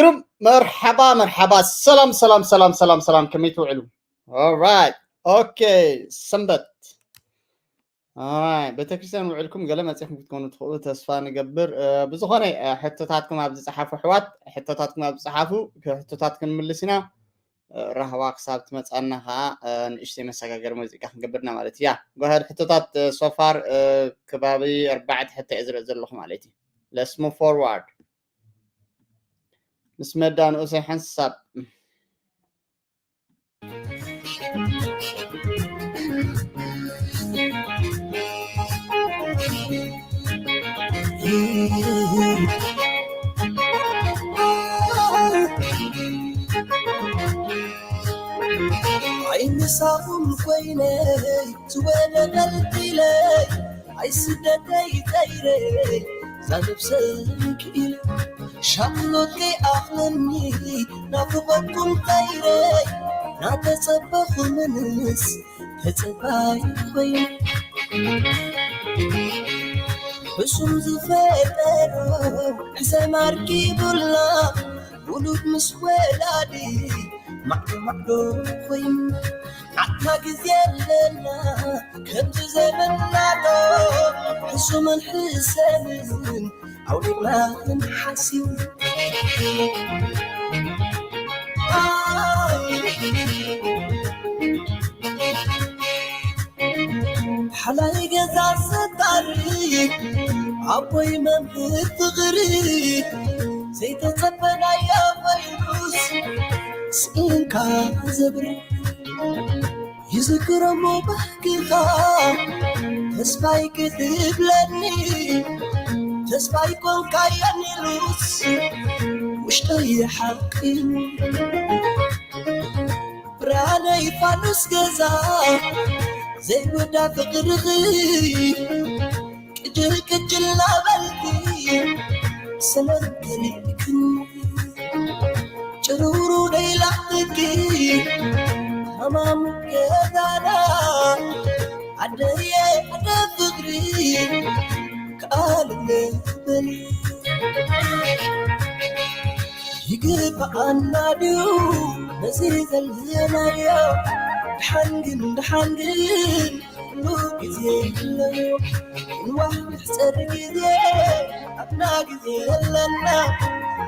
ግሩም። መርሓባ፣ መርሓባ። ሰላም፣ ሰላም፣ ሰላም፣ ሰላም፣ ሰላም። ከመይ ትውዕሉ? Alright. ኦኬ። ሰንበት። Alright። ቤተክርስትያን ውዕልኩም ገለ መጺኹም ክትኮኑ ትኽእሉ ተስፋ ንገብር። እ፣ ብዝኾነ፣ እ፣ ሕቶታትኩም ኣብ ዝጸሓፉ ኣሕዋት፣ ሕቶታትኩም ኣብ ዝጸሓፉ፣ ክ-፣ ሕቶታት ክንምልስ ኢና። እ፣ ራህዋ ክሳብ ትመጻና ኸኣ፣ እ፣ ንእሽተይ መሰጋገሪ ሙዚቃ ክንገብር ኢና ማለት እዩ። ያ፣ go ahead። ሕቶታት፣ እ፣ so far፣ እ፣ ከባቢ ኣርባዕተ ሕቶ እየ ዝርኢ ዘለኹ ማለት እዩ። Let's move forward። ምስ መዳ ንኡሰይ ሓንሳብ። ኣይምሳኹም ኮይነይ ዝወለበልኪለይ ኣይስደተይ ጠይረይ ዛነብሰይ ክኢለ ሻቕሎት ከይኣኽለኒ ናፍቖትኩም ጠይረይ ናተጸበኹምንስ ተጸባይ ኮይነ ሕሱም ዝፈጠሮ ሕሰም ኣርኪቡልና ውሉድ ምስ ወላዲ ማዕዶ ማዕዶ ኮይኑ ናትና ግዜ ኣለና ከምዚ ዘመናዶ ሕሱምን ሕሰምን ኣውሪድና ክንሓስብ ሓላይ ገዛ ሰታሪ ኣቦይ መምህር ፍቕሪ ዘይተጸበናዮ ቫይሩስ ስኢንካ ዘብሪ ይዝክረሞ ባህግኻ ተስፋይ ክትብለኒ ተስፋይ ኮንካየኒ ኢሉስ ውሽጠይ ሓቂኑ ብርሃነይ ፋኑስ ገዛ ዘይወዳ ፍቕርኺ ቅጅል ቅጅል ናበልኪ ሰላም ከሊእክኒ ጭሩሩ ደይላኽትኪ ሃማም ገዛና ዓደየ ዓደ ፍቕሪ ከኣልነ በሊ ይግብኣና ድዩ ነዚ ዘለናዮ ድሓን ግን ድሓን ግን ኩሉ ግዜ ይለዮ ክንዋሕ ንሕፀር ግዜ ኣብና ግዜ የለና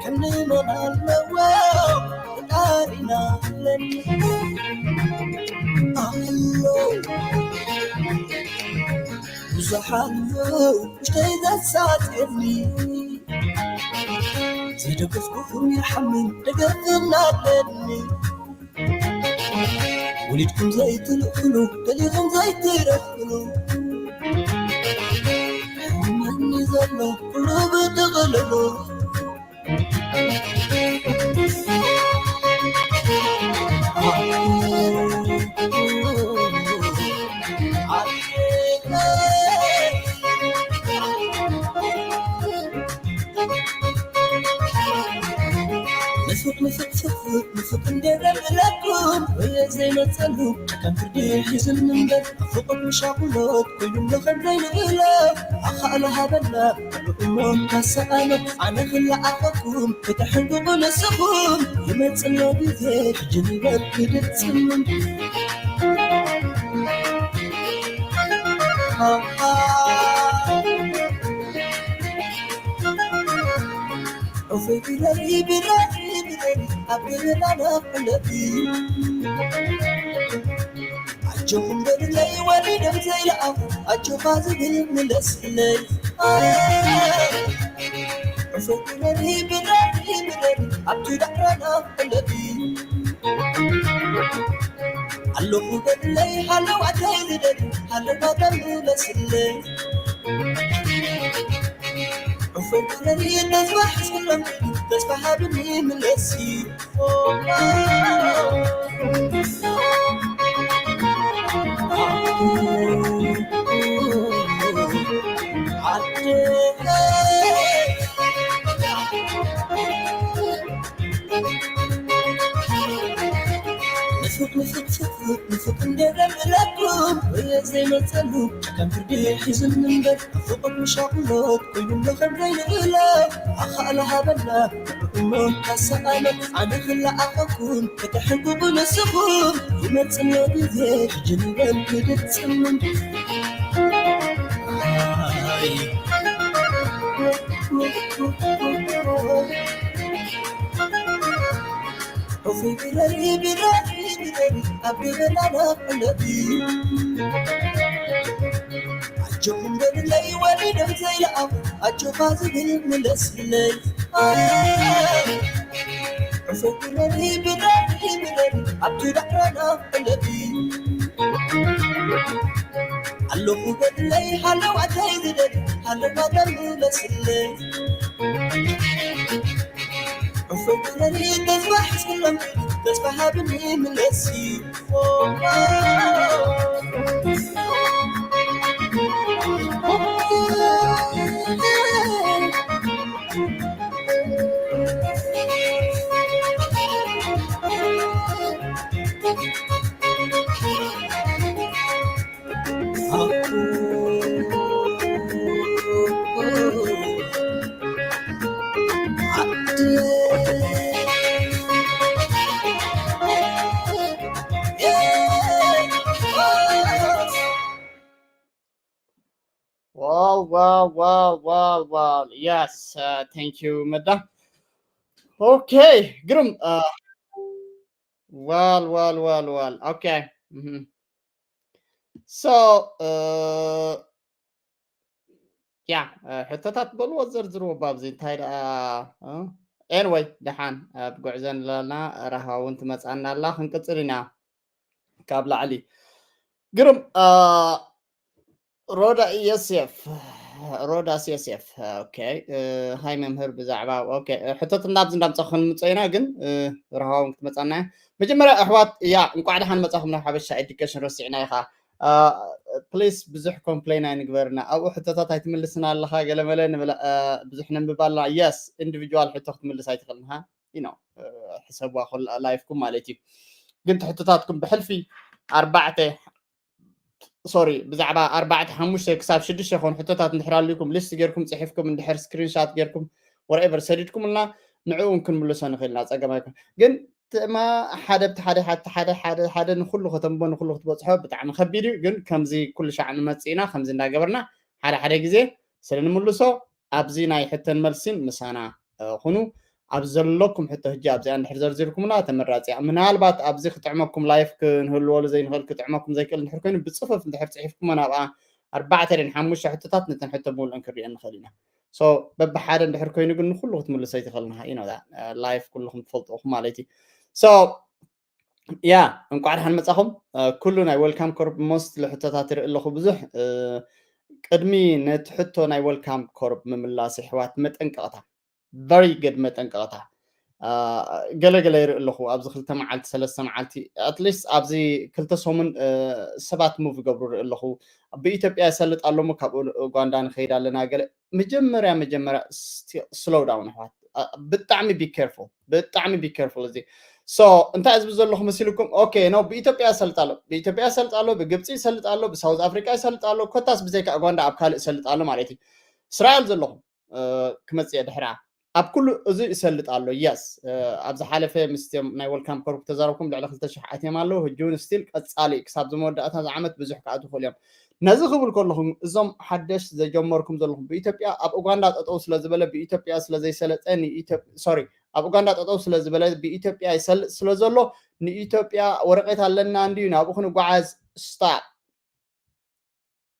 ከምንመን ኣለዎ ፈጣሪና ኣለና ኣሎ ብዙሓት ውሽጠይ ዘሳፅየኒ ዘደገፍኩኹም ይርሓምን ደገፍና ኣለኒ ወሊድኩም ዘይትልእኽሉ ደሊኹም ዘይትረኽብሉ ሕመኒ ዘሎ ኩሉ ብጥቕልሉ ንፍቕ ንፍቕ ፍቕፍቕ ንፍቕ እንዴ ደብለኩም ወየ ዘይመጸሉ ከም ፍርዲ ሒዝን ምንበር ፍቕር ምሻቑሎት ኮይኑም ለኸም ዘይንብሎ ኣኻእሎ ሃበና እሞ ካሰኣኖ ኣነ ክለኣኸኩም ክትሕንቅቑ ንስኹም ይመጽእ ኣሎ ግዜ ሕጂ ንበል ክድጽም ዑፈይ ብለይ ብለይ ብለይ ኣብ ገበናና ፍለጥ ኣጆኹም በሉለይ ወሊዶም ዘይለኣኹ ኣጆኻ ዝብል ምለስለይ ዑፈይ ብለይ ብለይ ብለይ ኣብቲ ዳዕራና ፍለጥ ኣለኹ በሉለይ ሃለዋተይ ዝደሊ ሃለዋተይ ምለስለይ ዑፈይ በለኒ ተስፋ ሕዝብሎም ተስፋ ሃብኒ ምለሲ ፍቕ ንፍቕ ፍቕ ንፍቕ እንደ ደምለኩም ወየ ዘይመጸሉ ከም ፍርዲ ሒዝን እምበር ፍቕን ሻቕሎት ኮይኑ ከም ዘይንእሎ ኣኻእለ ሃበና እሞ ካሰኣለ ኣነ ክለኣኸኩም ከተሕንቁቁ ንስኹም ይመጽእ ኣሎ ግዜ ሕጂ ንበል ክድጽምን ኣጆኹም በልለይ ወሊዶም ዘይለኣኹ ኣጆኻ ዝብል ምለስለይ ዕፉ ግበሪ ብራሪ ብረሪ ኣብቲ ዳዕራና ዕለቲ ኣለኹ በልለይ ሃለዋተይ ዝደሊ ሃለዋተይ ምለስለይ ዕፉ ግበሪ ተስፋ ሕስለኒ ተስፋ ሃብኒ ምለሲ Wow, wow, wow, wow, wow. Yes, uh, thank you, Meda. Okay, ግሩም። Uh, ዋል ዋል ዋል ዋል። Okay. Mhm. So, uh, ያ ሕቶታት በልዎ ዘርዝርዎ ባብዚ እንታይ ደኣ። Anyway፣ ደሓን ኣብ ጉዕዘ ንለና። ራሃ እውን ትመፃና ኣላ፣ ክንቅፅል ኢና ካብ ላዕሊ። ግርም። ሮዳ ዮሴፍ፣ ሮዳስ ዮሴፍ። Okay. ሃይ መምህር፣ ብዛዕባ፣ okay፣ ሕቶት እናብዚ እንዳምፃ ክንምፀ ኢና፣ ግን ራሃ እውን ክትመፃና እያ። መጀመርያ ኣሕዋት፣ ያ እንቋዕ ደሓን መፃኹም ናብ ሓበሻ ኤዱኬሽን። ረሲዕና ኢኻ። ፕሊስ ብዙሕ ኮምፕሌን ኣይንግበርና። ኣብኡ ሕቶታት ኣይትምልስና ኣለኻ፣ ገለመለ ንብላ፣ ብዙሕ ነንብብ ኣለና። የስ፣ ኢንዲቪጁዋል ሕቶ ክትምልስ ኣይትኽእልን ኢኻ። You know, ሕሰብዋ ኩላ ላይፍኩም ማለት እዩ። ግን እቲ ሕቶታትኩም ብሕልፊ ኣርባዕተ፣ ሶሪ፣ ብዛዕባ ኣርባዕተ ሓሙሽተ ክሳብ ሽዱሽተ ይኾኑ ሕቶታት እንድሕር ኣልኩም፣ ሊስት ጌርኩም ጽሒፍኩም፣ እንድሕር ስክሪንሻት ጌርኩም፣ ወርኤቨር ሰዲድኩምልና፣ ንዕኡ እውን ክንምልሶ ንኽእል ኢና፣ ጸገም ኣይኮን። ግን ትእማ ሓደ ብቲ ሓደ፣ ሓደ ሓደ ሓደ ሓደ ንኹሉ ከተንቦ፣ ንኹሉ ክትበጽሖ ብጣዕሚ ከቢድ እዩ። ግን ከምዚ ኩሉ ሻዕ ንመጽእ ኢና፣ ከምዚ እንዳገበርና ሓደ ሓደ ግዜ ስለ ንምልሶ ኣብዚ ናይ ሕቶን መልሲን ምሳና፣ እ፣ ኩኑ። ኣብ ዘለኩም ሕቶ ሕጂ ኣብዚኣ እንድሕር ዘርዚርኩምና ተመራጺ እያ። ምናልባት ኣብዚ ክጥዕመኩም ላይፍ ክንህልወሉ ዘይንኽእል፣ ክጥዕመኩም ዘይክእል እንድሕር ኮይኑ ብጽፉፍ እንድሕር ጽሒፍኩሞ ናብኣ ኣርባዕተ ደን ሓሙሽተ ሕቶታት ነተን ሕቶ ብምልእን ክንሪኦ ንኽእል ኢና። ሶ በብሓደ እንድሕር ኮይኑ ግን ንኹሉ ክትምልሶ ኣይትኽእልን ኢኻ። You know that. እ፣ ላይፍ ኩልኹም ትፈልጡ ኢኹም ማለት እዩ። ሶ ያ እንቋዕ ደሓን መጻኹም። እ፣ ኩሉ ናይ ዌልካም ኮርፕ ሞስት ሕቶታት ይርኢ ኣለኹ ብዙሕ። እ፣ ቅድሚ ነቲ ሕቶ ናይ ዌልካም ኮርፕ ምምላስ፣ ኣሕዋት፣ መጠንቀቕታ፣ ቨሪ ግድ መጠንቀቕታ። እ፣ ገለ ገለ ይርኢ ኣለኹ ኣብዚ ክልተ መዓልቲ፣ ሰለስተ መዓልቲ፣ ኣትሊስት ኣብዚ ክልተ ሰሙን፣ እ፣ ሰባት ሙቭ ይገብሩ ይርኢ ኣለኹ። ብኢትዮጵያ ይሰልጥ ኣሎ እሞ ካብኡ ኡጋንዳ ንኸይድ ኣለና ገለ። መጀመርያ መጀመርያ ስሎው ዳውን ኣሕዋት። እ፣ ብጣዕሚ ቢ ኬርፉል፣ ብጣዕሚ ቢ ኬርፉል። እዚ ሶ እንታይ እዚ ዘለኹ መሲልኩም? ኦኬ፣ ኖ፣ ብኢትዮጵያ ይሰልጥ ኣሎ፣ ብኢትዮጵያ ይሰልጥ ኣሎ፣ ብግብፂ ይሰልጥ ኣሎ፣ ብሳውዝ ኣፍሪካ ይሰልጥ ኣሎ። ኮታስ ብዘይካ ኡጋንዳ ኣብ ካልእ ይሰልጥ ኣሎ ማለት እዩ። እስራኤል ዘለኹም፣ እ፣ ክመፅእ እየ ድሕራ። ኣብ ኩሉ እዚ ይሰልጥ ኣሎ። የስ፣ እ፣ ኣብ ዝሓለፈ ምስ እትዮም ናይ ዌልካም ኮርፕ ተዛረብኩም ልዕሊ ክልተ ሽሕ ኣትዮም ኣለዉ። ሕጂ እውን ስቲል ቀፃሊ እዩ። ክሳብ ዝመወዳእታ እዚ ዓመት ብዙሕ ክኣትዉ ይኽእሉ እዮም። ነዚ ክብል ከለኹም እዞም ሓደሽ ዘጀመርኩም ዘለኹም ብኢትዮጵያ ኣብ ኡጋንዳ ጠጠው ስለ ዝበለ ብኢትዮጵያ ስለ ዘይሰለጠ ንኢትዮ-፣ ሶሪ፣ ኣብ ኡጋንዳ ጠጠው ስለ ዝበለ ብኢትዮጵያ ይሰልጥ ስለ ዘሎ ንኢትዮጵያ ወረቀት ኣለና እንድዩ ናብኡ ክንጓዓዝ? ስታፕ፣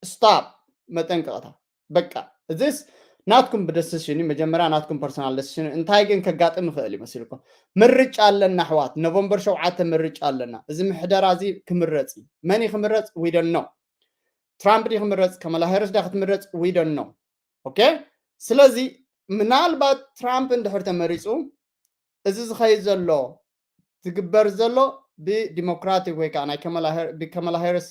ስታፕ፣ መጠንቀቕታ። በቃ እዚስ ናትኩም ብደስሽን እዩ። መጀመርያ ናትኩም ፐርሰናል ደስሽን እዩ። እንታይ ግን ከጋጥም ይኽእል ይመስልኩም? ምርጫ ኣለና ኣሕዋት፣ ኖቨምበር ሸውዓተ ምርጫ ኣለና። እዚ ምሕደራ እዚ ክምረፅ እዩ። መን እዩ ክምረፅ? We don't know። ትራምፕ ድዩ ክምረፅ? ከመላ ሃሪስ ድያ ክትምረፅ? We don't know። ኦኬ፣ ስለዚ ምናልባት ትራምፕ እንድሕር ተመሪፁ እዚ ዝኸይድ ዘሎ ዝግበር ዘሎ ብዲሞክራቲክ ወይ ከዓ ናይ ከመላ ሃር-፣ ብከመላ ሃሪስ፣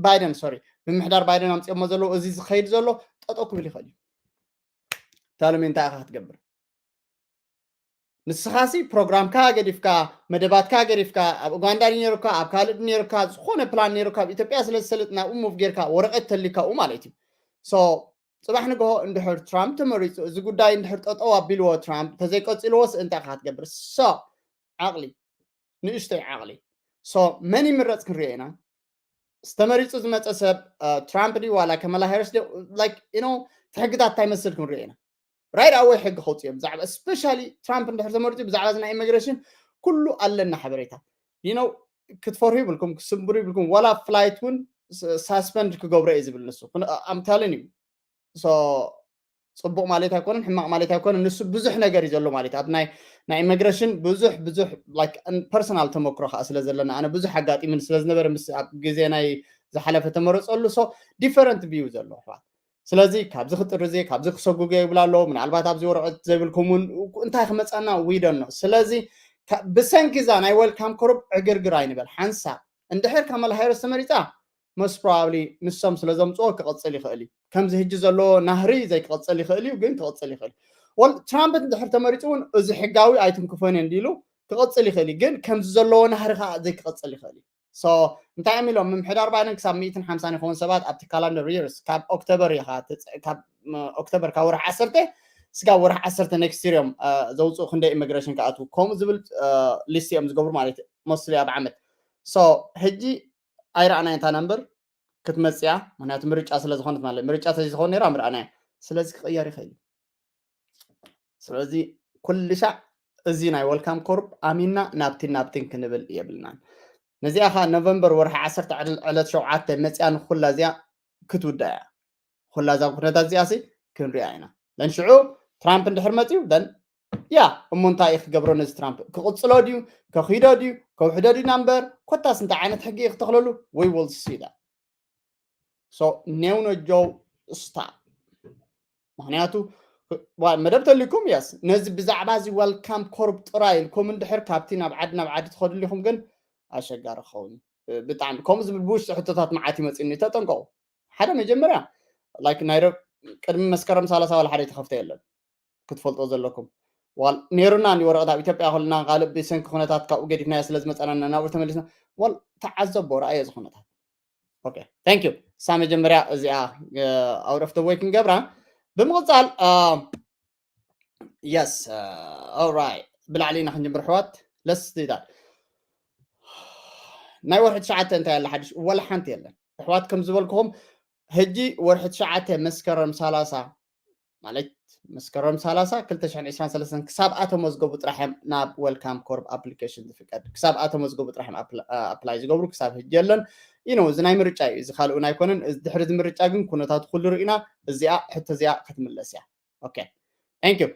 ባይደን፣ ሶሪ፣ ብምሕዳር ባይደን ኣምፅኦሞ ዘለዉ እዚ ዝኸይድ ዘሎ ጠጠው ክብል ይኽእል እዩ። ታለሚ እንታይ ኢኻ ክትገብር? ንስኻሲ ፕሮግራምካ ገዲፍካ፣ መደባትካ ገዲፍካ፣ ኣብ ኡጋንዳ ድዩ ነይሩካ፣ ኣብ ካልእ ድዩ ነይሩካ፣ ዝኾነ ፕላን ነይሩካ፣ ኣብ ኢትዮጵያ ስለ ዝሰለጥ ናብኡ ሙቭ ጌርካ፣ ወረቐት ተሊካ ኣብኡ ማለት እዩ። So ጽባሕ ንግሆ እንድሕር ትራምፕ ተመሪጹ፣ እዚ ጉዳይ እንድሕር ጠጠው ኣቢልዎ ትራምፕ፣ ተዘይቀጺልዎስ እንታይ ኢኻ ክትገብር? So ዓቕሊ፣ ንእሽተይ ዓቕሊ። So መን ይምረጽ ክንሪኦ ኢና። ዝተመሪጹ ዝመጸ ሰብ ትራምፕ ድዩ ዋላ ከመላ ሃሪስ ድዩ? ላይክ ዩ ኖ፣ እቲ ሕግታት እንታይ መስል ክንሪኦ ኢና። ራይት ኣወይ ሕጊ ከውፅኡ እዮም ብዛዕባ፣ ስፔሻሊ ትራምፕ እንድሕር ተመሪፁ ብዛዕባ እዚ ናይ ኢሚግሬሽን ኩሉ ኣለና ሓበሬታ። ዩ ኖ፣ ክትፈርሁ ይብልኩም፣ ክስንብሩ ይብልኩም፣ ዋላ ፍላይት እውን ሳስፐንድ ክገብሮ እዩ ዝብል ንሱ። ኣምታልን እዩ። So ፅቡቕ ማለት ኣይኮነን፣ ሕማቕ ማለት ኣይኮነን። ንሱ ብዙሕ ነገር እዩ ዘሎ ማለት እዩ። ኣብ ናይ ናይ ኢሚግሬሽን ብዙሕ ብዙሕ ላይክ ፐርሰናል ተመክሮ ከዓ ስለ ዘለና፣ ኣነ ብዙሕ ኣጋጢምን ስለ ዝነበረ ምስ ኣብ ግዜ ናይ ዝሓለፈ ተመረፀሉ። So ዲፈረንት ቪው ዘሎ ኣሕዋት። ስለዚ ካብዚ ክጥርዝ እየ፣ ካብዚ ክሰጉግ እየ ይብላ ኣለዉ። ምናልባት ኣብዚ ወረቐት ዘይብልኩም እውን እንታይ ክመፀና ዊ ዶንት ኖ። ስለዚ ብሰንኪ እዛ ናይ ዌልካም ኮርፕ ዕግርግር ኣይንበል። ሓንሳብ እንድሕር ካማላ ሃሪስ ተመሪፃ፣ ሞስት ፕሮባብሊ ንሶም ስለ ዘምፅኦ ክቕፅል ይኽእል እዩ። ከምዚ ሕጂ ዘለዎ ናህሪ ዘይክቕፅል ይኽእል እዩ፣ ግን ክቕፅል ይኽእል እዩ። ወል ትራምፕ እንድሕር ተመሪፁ እውን እዚ ሕጋዊ ኣይትንክፎን እየ እንዲሉ ክቕፅል ይኽእል እዩ፣ ግን ከምዚ ዘለዎ ናህሪ ከዓ ዘይክቕፅል ይኽእል እዩ። So እንታይ እዮም ኢሎም? ምምሕዳር ባይደን ክሳብ ሚእትን ሓምሳን ይኸውን ሰባት ኣብቲ ካላንደር ይርስ ካብ ኦክቶበር ኢኻ ትፅ- ካብ ኦክቶበር ካብ ወርሒ ዓሰርተ ስጋብ ወርሒ ዓሰርተ ኔክስት ይር እዮም ዘውፅኡ ክንደይ ኢሚግሬሽን ክኣትዉ ከምኡ ዝብል ሊስት እዮም ዝገብሩ ማለት እዩ። ሞስትሊ ኣብ ዓመት። So ሕጂ ኣይረኣናይ እታ ነምበር ክትመፅያ፣ ምክንያቱ ምርጫ ስለ ዝኾነት ማለት ምርጫ ተዘይዝኸውን ነይራ ምርኣናያ። ስለዚ ክቕየር ይኽእል እዩ። ስለዚ ኩልሻዕ እዚ ናይ ወልካም ኮርፕ ኣሚና ናብቲን ናብቲን ክንብል የብልናን። ነዚኣ ከዓ ኖቨምበር ወርሒ ዓሰርተ ዕለት ሸውዓተ መፅያ ንኩላ እዚኣ ክትውዳ እያ። ኩላ እዛ ኩነታት እዚኣ ሲ ክንሪኣ ኢና። ደን ሽዑ ትራምፕ እንድሕር መፅዩ ደን ያ እሞ እንታይ እዩ ክገብሮ ነዚ ትራምፕ? ክቕፅሎ ድዩ? ከኺዶ ድዩ? ከውሕዶ ድዩ ናምበር? ኮታስ እንታይ ዓይነት ሕጊ እዩ ክተኽለሉ? We will see that። So ኔውኖ ጆው ስታፕ። ምክንያቱ መደብ ተልኩም የስ ነዚ ብዛዕባ እዚ ወልካም ኮርፕ ጥራይ ኢልኩም እንድሕር ካብቲ ናብ ዓዲ ናብ ዓዲ ትኸዱ ሊኹም ግን ኣሸጋሪ ክኸውን ብጣዕሚ ከምኡ ዝብል ብውሽጢ ሕቶታት መዓት ይመፅኒ። ተጠንቀቑ። ሓደ መጀመርያ ላይክ ናይ ቅድሚ መስከረም ሰላሳ ዋላ ሓደ ተኸፍተ የለን ክትፈልጦ ዘለኩም። ዋል ኔሩና እንዲ ወረቐት ኣብ ኢትዮጵያ ከለና ካልእ ብሰንኪ ኩነታት ካብኡ ገዲፍናዮ ስለ ዝመፀናና ናብኡ ተመሊስና ዋል ተዓዘቦ ረኣዮ እዚ ኩነታት። Okay thank you። እሳ መጀመርያ እዚኣ out of the way ክንገብራ ብምቕፃል yes alright ብላዕሊ ኢና ክንጅምር ኣሕዋት። ለስ ዳት ናይ ወርሒ ትሽዓተ እንታይ ኣለ ሓድሽ? ወላ ሓንቲ የለን ኣሕዋት። ከም ዝበልኩኹም ሕጂ ወርሒ ትሽዓተ መስከረም ሰላሳ ማለት መስከረም ሰላሳ ክልተ ሽሕን ዕስራን ሰለስተን ክሳብ ኣተመዝገቡ ጥራሕ እዮም ናብ ወልካም ኮርፕ ኣፕሊኬሽን ዝፍቀድ። ክሳብ ኣተመዝገቡ ጥራሕ እዮም ኣፕላይ ዝገብሩ። ክሳብ ሕጂ የለን። ዩ ኖ እዚ ናይ ምርጫ እዩ፣ እዚ ካልእ እውን ኣይኮነን። ድሕሪ እዚ ምርጫ ግን ኩነታቱ ኩሉ ርኢና እዚኣ ሕቶ እዚኣ ክትምለስ እያ። Okay thank you።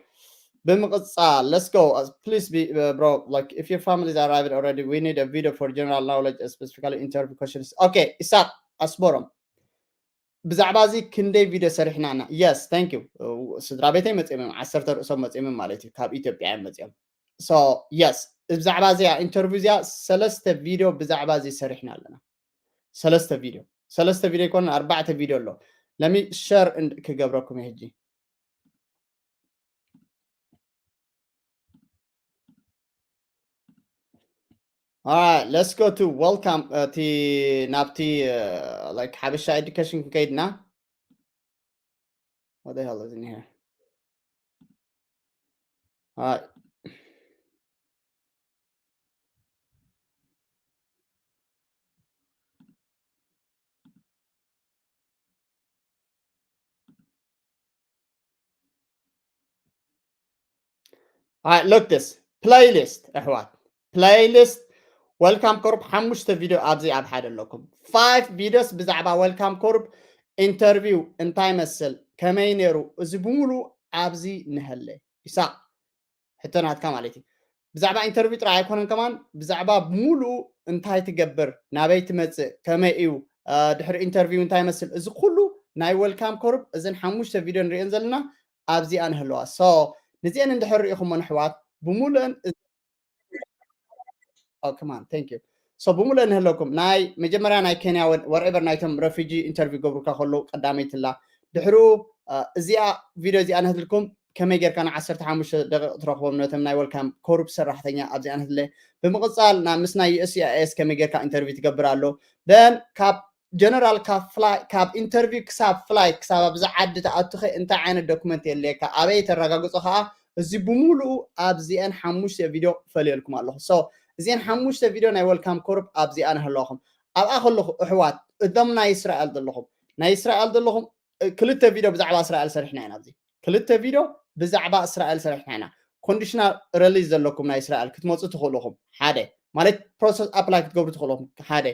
ብምቕፃል let's go please be bro like if your family is arrived already we need a video for general knowledge specifically interview questions። Okay ኢሳቅ ኣስመሮም ብዛዕባ እዚ ክንደይ ቪድዮ ሰሪሕና ኢና። Yes thank you። ስድራ ቤተይ መፅኦም እዮም፣ ዓሰርተ ርእሶም መፅኦም እዮም ማለት እዩ፣ ካብ ኢትዮጵያ እዮም መፅኦም። So yes ብዛዕባ እዚኣ ኢንተርቪው እዚኣ ሰለስተ ቪድዮ ብዛዕባ እዚ ሰሪሕና ኣለና። ሰለስተ ቪድዮ ሰለስተ ቪድዮ ይኮነን ኣርባዕተ ቪድዮ ኣሎ። ለሚ ሸር ክገብረኩም እየ ሕጂ። Alright let's go to welcome እቲ ናብቲ like ሓበሻ ኤዱኬሽን ክንከይድና። What the hell is in here? Alright Alright look this playlist ኣሕዋት። Playlist ወልካም ኮርፕ ሓሙሽተ ቪድዮ ኣብዚ ኣብ ሓደ ኣለኩም። Five videos ብዛዕባ ወልካም ኮርፕ ኢንተርቪው እንታይ መስል ከመይ ነይሩ እዚ ብምሉ ኣብዚ ንሀለ። ይሳቅ ሕቶ ናትካ ማለት እዩ። ብዛዕባ ኢንተርቪው ጥራይ ኣይኮነን ከማን ብዛዕባ ሙሉኡ እንታይ ትገብር ናበይ ትመፅእ ከመይ እዩ ድሕሪ ኢንተርቪው እንታይ መስል እዚ ኩሉ ናይ ወልካም ኮርፕ እዘን ሓሙሽተ ቪድዮ ንሪእን ዘለና ኣብዚኣ ንህለዋ። So ንዚአን እንድሕር ሪኢኹሞ ንሕዋት ብሙሉእን ከማን thank you። So ብሙሉእ ንህለኩም ናይ መጀመርያ ናይ ኬንያ whatever ናይቶም ረፊጂ ኢንተርቪው ገብሩካ ከለዉ ቀዳመይትላ ድሕሩ እዚኣ ቪድዮ እዚኣ ንህልኩም ከመይ ጌርካ ን ዓሰርተ ሓሙሽተ ደቂቕ ትረኽቦም ነቶም ናይ ወልካም ኮርፕ ሰራሕተኛ ኣብዚኣ ንህለ። ብምቕጻል ምስ ናይ ዩኤስሲኣይኤስ ከመይ ጌርካ ኢንተርቪው ትገብር ኣሎ። ደን ካብ ጀነራል ካብ ፍላይ ካብ ኢንተርቪው ክሳብ ፍላይ ክሳብ ኣብዚ ዓዲ ተኣቱኸ እንታይ ዓይነት ዶክመንት የድልየካ ኣበይ ተረጋግጾ ከዓ እዚ ብምሉኡ ኣብዚአን ሓሙሽተ ቪድዮ ፈልየልኩም ኣለኹ። ሶ እዚአን ሓሙሽተ ቪድዮ ናይ ወልካም ኮርፕ ኣብዚኣ ንህለኹም ኣብኣ ከለኹ ኣሕዋት እዞም ናይ እስራኤል ዘለኹም ናይ እስራኤል ዘለኹም ክልተ ቪድዮ ብዛዕባ እስራኤል ሰሪሕና ኢና ኣብዚ ክልተ ቪድዮ ብዛዕባ እስራኤል ሰሪሕና ኢና። ኮንዲሽናል ረሊዝ ዘለኩም ናይ እስራኤል ክትመፁ ትኽእሉ ኢኹም ሓደ ማለት ፕሮሰስ ኣፕላይ ክትገብሩ ትኽእሉ ኢኹም ሓደ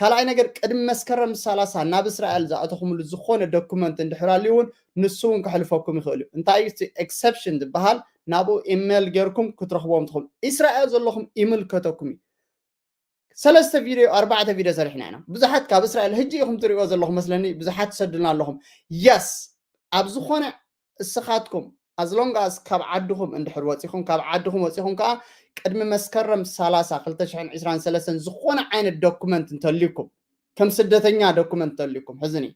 ካልኣይ ነገር ቅድሚ መስከረም ሰላሳ ናብ እስራኤል ዝኣተኹምሉ ዝኾነ ዶኩመንት እንድሕር ኣልዩ እውን ንሱ እውን ከሕልፈኩም ይኽእል እዩ እንታይ እዩ ኤክሰፕሽን ዝበሃል ናብኡ ኢሜል ጌርኩም ክትረኽቦም ትኽእሉ እስራኤል ዘለኹም ይምልከተኩም እዩ ሰለስተ ቪድዮ ኣርባዕተ ቪድዮ ሰሪሕና ኢና ብዙሓት ካብ እስራኤል ህጂ ኢኹም ትሪእዎ ዘለኹም መስለኒ ብዙሓት ትሰዱና ኣለኹም የስ ኣብ ዝኾነ እስኻትኩም as long as ካብ ዓድኹም እንድሕር ወፂኹም ካብ ዓድኹም ወፂኹም ከዓ ቅድሚ መስከረም ሰላሳ ክልተ ሽሕን ዕስራን ሰለስተን ዝኾነ ዓይነት ዶኩመንት እንተልዩኩም ከም ስደተኛ ዶኩመንት እንተልዩኩም ሕዝኒ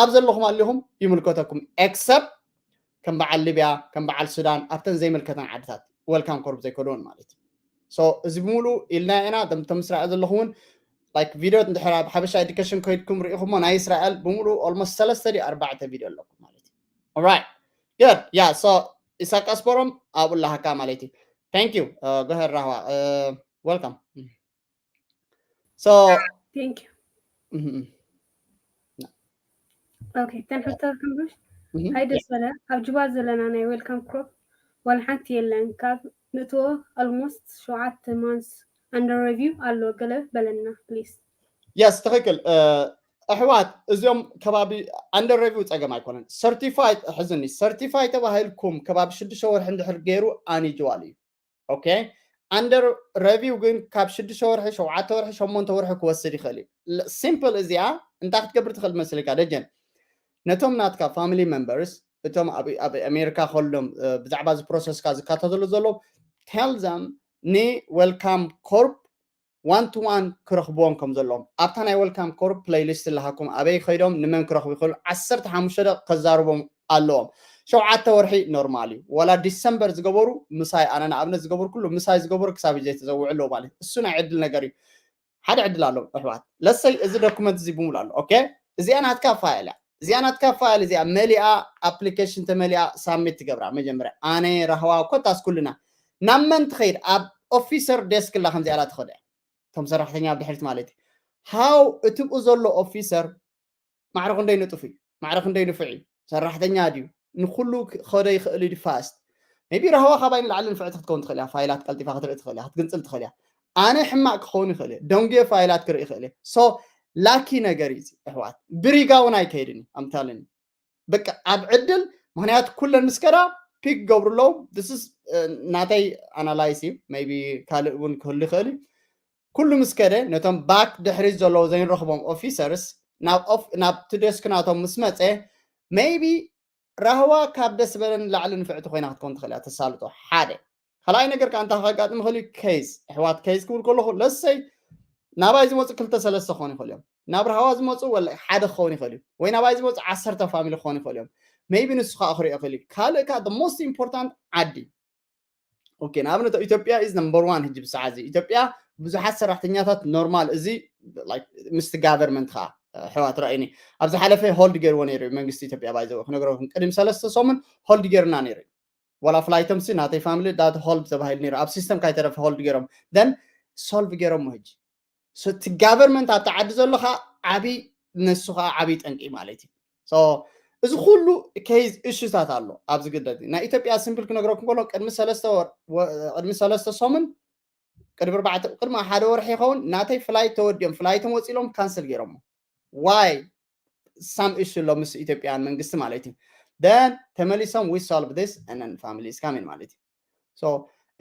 ኣብ ዘለኹም ኣሊኹም ይምልከተኩም ኤክሰፕት ከም በዓል ሊብያ ከም በዓል ሱዳን ኣብተን ዘይምልከተን ዓድታት ወልካም ኮርፕ ዘይከድዎን ማለት እዩ እዚ ብምሉ ኢልና ኢና ቶም እስራኤል ዘለኹውን ላይክ ቪድዮ እንድሕር ኣብ ሓበሻ ኤዱኬሽን ከይድኩም ርኢኹሞ ናይ እስራኤል ብምሉ ኦልሞስት ሰለስተ ዲ ኣርባዕተ ቪድዮ ኣለኩም ማለት እዩ right good yeah so ኢሳቅ ኣስበሮም ኣብኡ ኣለሃካ ማለት እዩ thank you go ahead ራህዋ welcome so thank you okay ተን ሕቶ ክንብሽ ሃይ ደስ በለ ኣብ ጅባ ዘለና ናይ ወልካም ኮርፕ ዋላ ሓንቲ የለን ካብ ንእትዎ almost ሸውዓተ months under review ኣሎ ገለ በለና please yes ትኽክል ኣሕዋት እዚኦም ከባቢ under review ፀገም ኣይኮነን certified ሕዝኒ certified ተባሂልኩም ከባቢ ሽዱሽተ ወርሒ እንድሕር ገይሩ ኣኒጅዋል እዩ okay under review ግን ካብ ሽዱሽተ ወርሒ ሸውዓተ ወርሒ ሸሞንተ ወርሒ ክወስድ ይኽእል እዩ simple እዚኣ እንታይ ክትገብር ትኽእል መስልካ ደጀን ነቶም ናትካ family members እቶም ኣብ ኣሜሪካ ከሎም ብዛዕባ እዚ process ካ ዝከታተሉ ዘለዉ tell them ን welcome corp one to one ክረኽብዎም ከም ዘለዎም ኣብታ ናይ welcome corp playlist ኣለሃኩም ኣበይ ከይዶም ንመን ክረኽቡ ይኽእሉ ዓሰርተ ሓሙሽተ ደቂ ከዛርቦም ኣለዎም ሸውዓተ ወርሒ normal እዩ ወላ ዲሰምበር ዝገበሩ ምሳይ ኣነ ንኣብነት ዝገበርኩሉ ምሳይ ዝገበሩ ክሳብ ዘይተዘውዑ ኣለዉ ማለት እዩ እሱ ናይ ዕድል ነገር እዩ ሓደ ዕድል ኣሎ ኣሕዋት let's say እዚ ዶኩመንት እዚ ብምሉ ኣሎ okay እዚኣ ናትካ ፋይል እያ እዚኣ ናትካ ፋይል እዚኣ መሊኣ application ተመሊኣ submit ትገብራ መጀመርያ ኣነ ራህዋ ኮታስ ኩልና ናብ መን ትኸይድ ኣብ officer desk ላ ከምዚኣ ላ ትኸደ እቶም ሰራሕተኛ ኣብ ድሕሪት ማለት እዩ how እቲ ብኡ ዘሎ officer ማዕረ ክንደይ ንጡፍ እዩ ማዕረ ክንደይ ንፉዕ እዩ ሰራሕተኛ ድዩ ንኩሉ ክኸደ ይኽእል እዩ fast maybe ራህዋ ካባይ ንላዕሊ ንፍዕቲ ክትከውን ትኽእል እያ ፋይላት ቀልጢፋ ክትርኢ ትኽእል እያ ክትግንፅል ትኽእል እያ ኣነ ሕማቅ ክኸውን ይኽእል እየ ደንጉየ ፋይላት ክርኢ ይኽእል እየ so lucky ነገር እዩ ኣሕዋት ብሪጋ እውን ኣይከይድን እዩ I'm telling you በቃ ኣብ ዕድል ምክንያቱ ኩለን ምስ ከዳ pick ገብሩ ኣለዉ this is ናተይ analysis እዩ maybe ካልእ እውን ክህሉ ይኽእል እዩ ኩሉ ምስ ከደ ነቶም back ድሕሪት ዘለዉ ዘይንረኽቦም officers ናብቲ desk ናቶም ምስ መፀ maybe ራህዋ ካብ ደስ በለን ላዕሊ ንፍዕቲ ኮይና ክትከውን ትኽእል እያ ተሳልጦ ሓደ ካልኣይ ነገር ከዓ እንታይ ከጋጥም ይኽእል እዩ case ኣሕዋት case ክብል ከለኹ let's say ናባይ ዝመፁ ክልተ ሰለስተ ክኾኑ ይኽእሉ እዮም ናብ ራህዋ ዝመፁ ወላ ሓደ ክኸውን ይኽእል እዩ ወይ ናባይ ዝመፁ ዓሰርተ family ክኾኑ ይኽእሉ እዮም maybe ንሱ ከዓ ክሪኦ ይኽእል እዩ ካልእ ከዓ most important ዓዲ okay ንኣብነት ኢትዮጵያ is number one ሕጂ ብሰዓት እዚ ኢትዮጵያ ብዙሓት ሰራሕተኛታት normal እዚ ምስቲ government ከዓ ኣሕዋት ረኣይኒ ኣብ ዝሓለፈ hold ገይርዎ ነይሩ መንግስቲ ኢትዮጵያ by the way ክነግረኩም ቅድሚ ሰለስተ ሰሙን hold ገይርና ነይሩ ዋላ flight ም ሲ ናተይ family that hold ተባሂሉ ነይሩ ኣብ system ካይተረፈ hold ገይሮም then solve ገይሮሞ ሕጂ እቲ government ኣብቲ ዓዲ ዘሎ ከዓ ዓብይ ንሱ ከዓ ዓብይ ጠንቂ ማለት እዩ እዚ ኩሉ case issue ታት ኣሎ ኣብዚ ግደት ናይ ኢትዮጵያ simple ክነግረኩም ከሎ ቅድሚ ሰለስተ ወር ቅድሚ ሰለስተ ሰሙን ቅድሚ ኣርባዕተ ቅድሚ ሓደ ወርሒ ይኸውን ናተይ flight ተወዲኦም flight ም ወፂሎም cancel ገይሮሞ why some issue ኣሎ ምስ ኢትዮጵያን መንግስቲ ማለት እዩ then ተመሊሶም we solve this and then family is coming ማለት እዩ so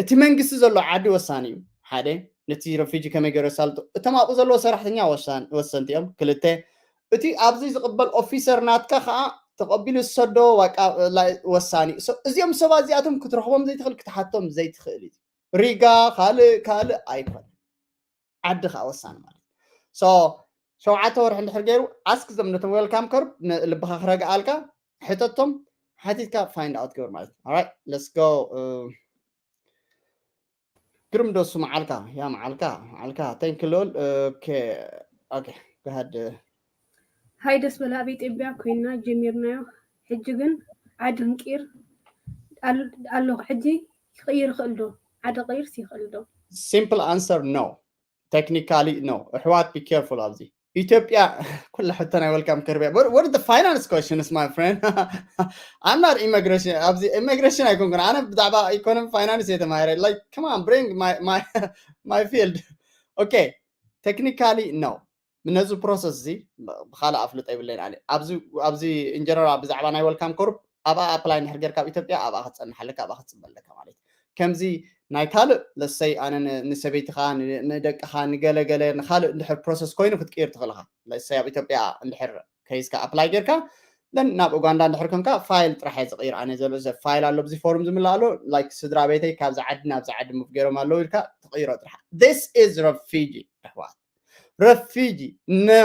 እቲ መንግስቲ ዘሎ ዓዲ ወሳኒ እዩ ሓደ ነቲ refugee ከመይ ገይሩ የሳልጦ እቶም ኣብኡ ዘለዎ ሰራሕተኛ ወሰንቲ እዮም ክልተ እቲ ኣብዚ ዝቕበል officer ናትካ ከዓ ተቐቢሉ ዝሰዶ ወሳኒ እዩ እዚኦም ሰባት እዚኣቶም ክትረኽቦም ዘይትኽእል ክትሓቶም ዘይትኽእል እዩ ሪጋ ካልእ ካልእ ኣይኮነ ዓዲ ከዓ ወሳኒ ማለት so ሸውዓተ ወርሒ እንድሕር ገይሩ ask them ነቶም welcome corp ልብኻ ክረግኣልካ ሕተቶም ሓቲትካ find out ግበር ማለት እዩ። Alright, let's go. ግርም ደሱ፣ መዓልካ፣ ያ መዓልካ፣ መዓልካ። Thank you ልዑል። Okay, okay, go ahead. ሃይ ደስ በለ። ኣብ ኢትዮጵያ ኮይና ጀሚርናዮ፣ ሕጂ ግን ዓዲ ክንቅይር ኣለኹ። ሕጂ ክቕይር ይኽእል ዶ? ዓዲ ክቕይርስ ይኽእል ዶ? Simple answer, no. Technically, no. ኣሕዋት፣ be careful ኣብዚ ኢትዮጵያ። ኩላ ሕቶ ናይ welcome curve። What is the finance questions, my friend? I'm not immigration. ኣብዚ immigration ኣይኮንኩን ኣነ፣ ብዛዕባ ኢኮኖሚ፣ ፋይናንስ እየ ተማሂረ። Like, come on, bring my my my field. Okay, technically, no. ነዚ process እዚ ብካልእ ኣፍልጦ ይብለይን ኣነ። ኣብዚ ኣብዚ in general ብዛዕባ ናይ welcome curve፣ ኣብኣ apply እንድሕር ጌርካ ኣብ ኢትዮጵያ፣ ኣብኣ ክትጸንሕ ኣለካ፣ ኣብኣ ክትጽበ ኣለካ ማለት እዩ። ከምዚ ናይ ካልእ፣ let's say፣ ኣነ ን- ንሰበይትኻ፣ ን- ንደቅኻ፣ ንገለገለ፣ ንካልእ እንድሕር process ኮይኑ ክትቅይር ትኽእል ኢኻ። Let's say ኣብ ኢትዮጵያ እንድሕር ከይዝካ apply ጌርካ፣ then ናብ ኡጋንዳ እንድሕር ኮንካ፣ file ጥራሕ እየ ዝቕይር ኣነ ዘሎ። File ኣሎ፣ ኣብዚ ፎርም ዝምልእ ኣሎ። Like፣ ስድራ ቤተይ ካብዚ ዓዲ ናብዚ ዓዲ move ገይሮም ኣለዉ ኢልካ ትቕይሮ ጥራሕ። This is refugee፣ ኣሕዋት። Refugee፣ no።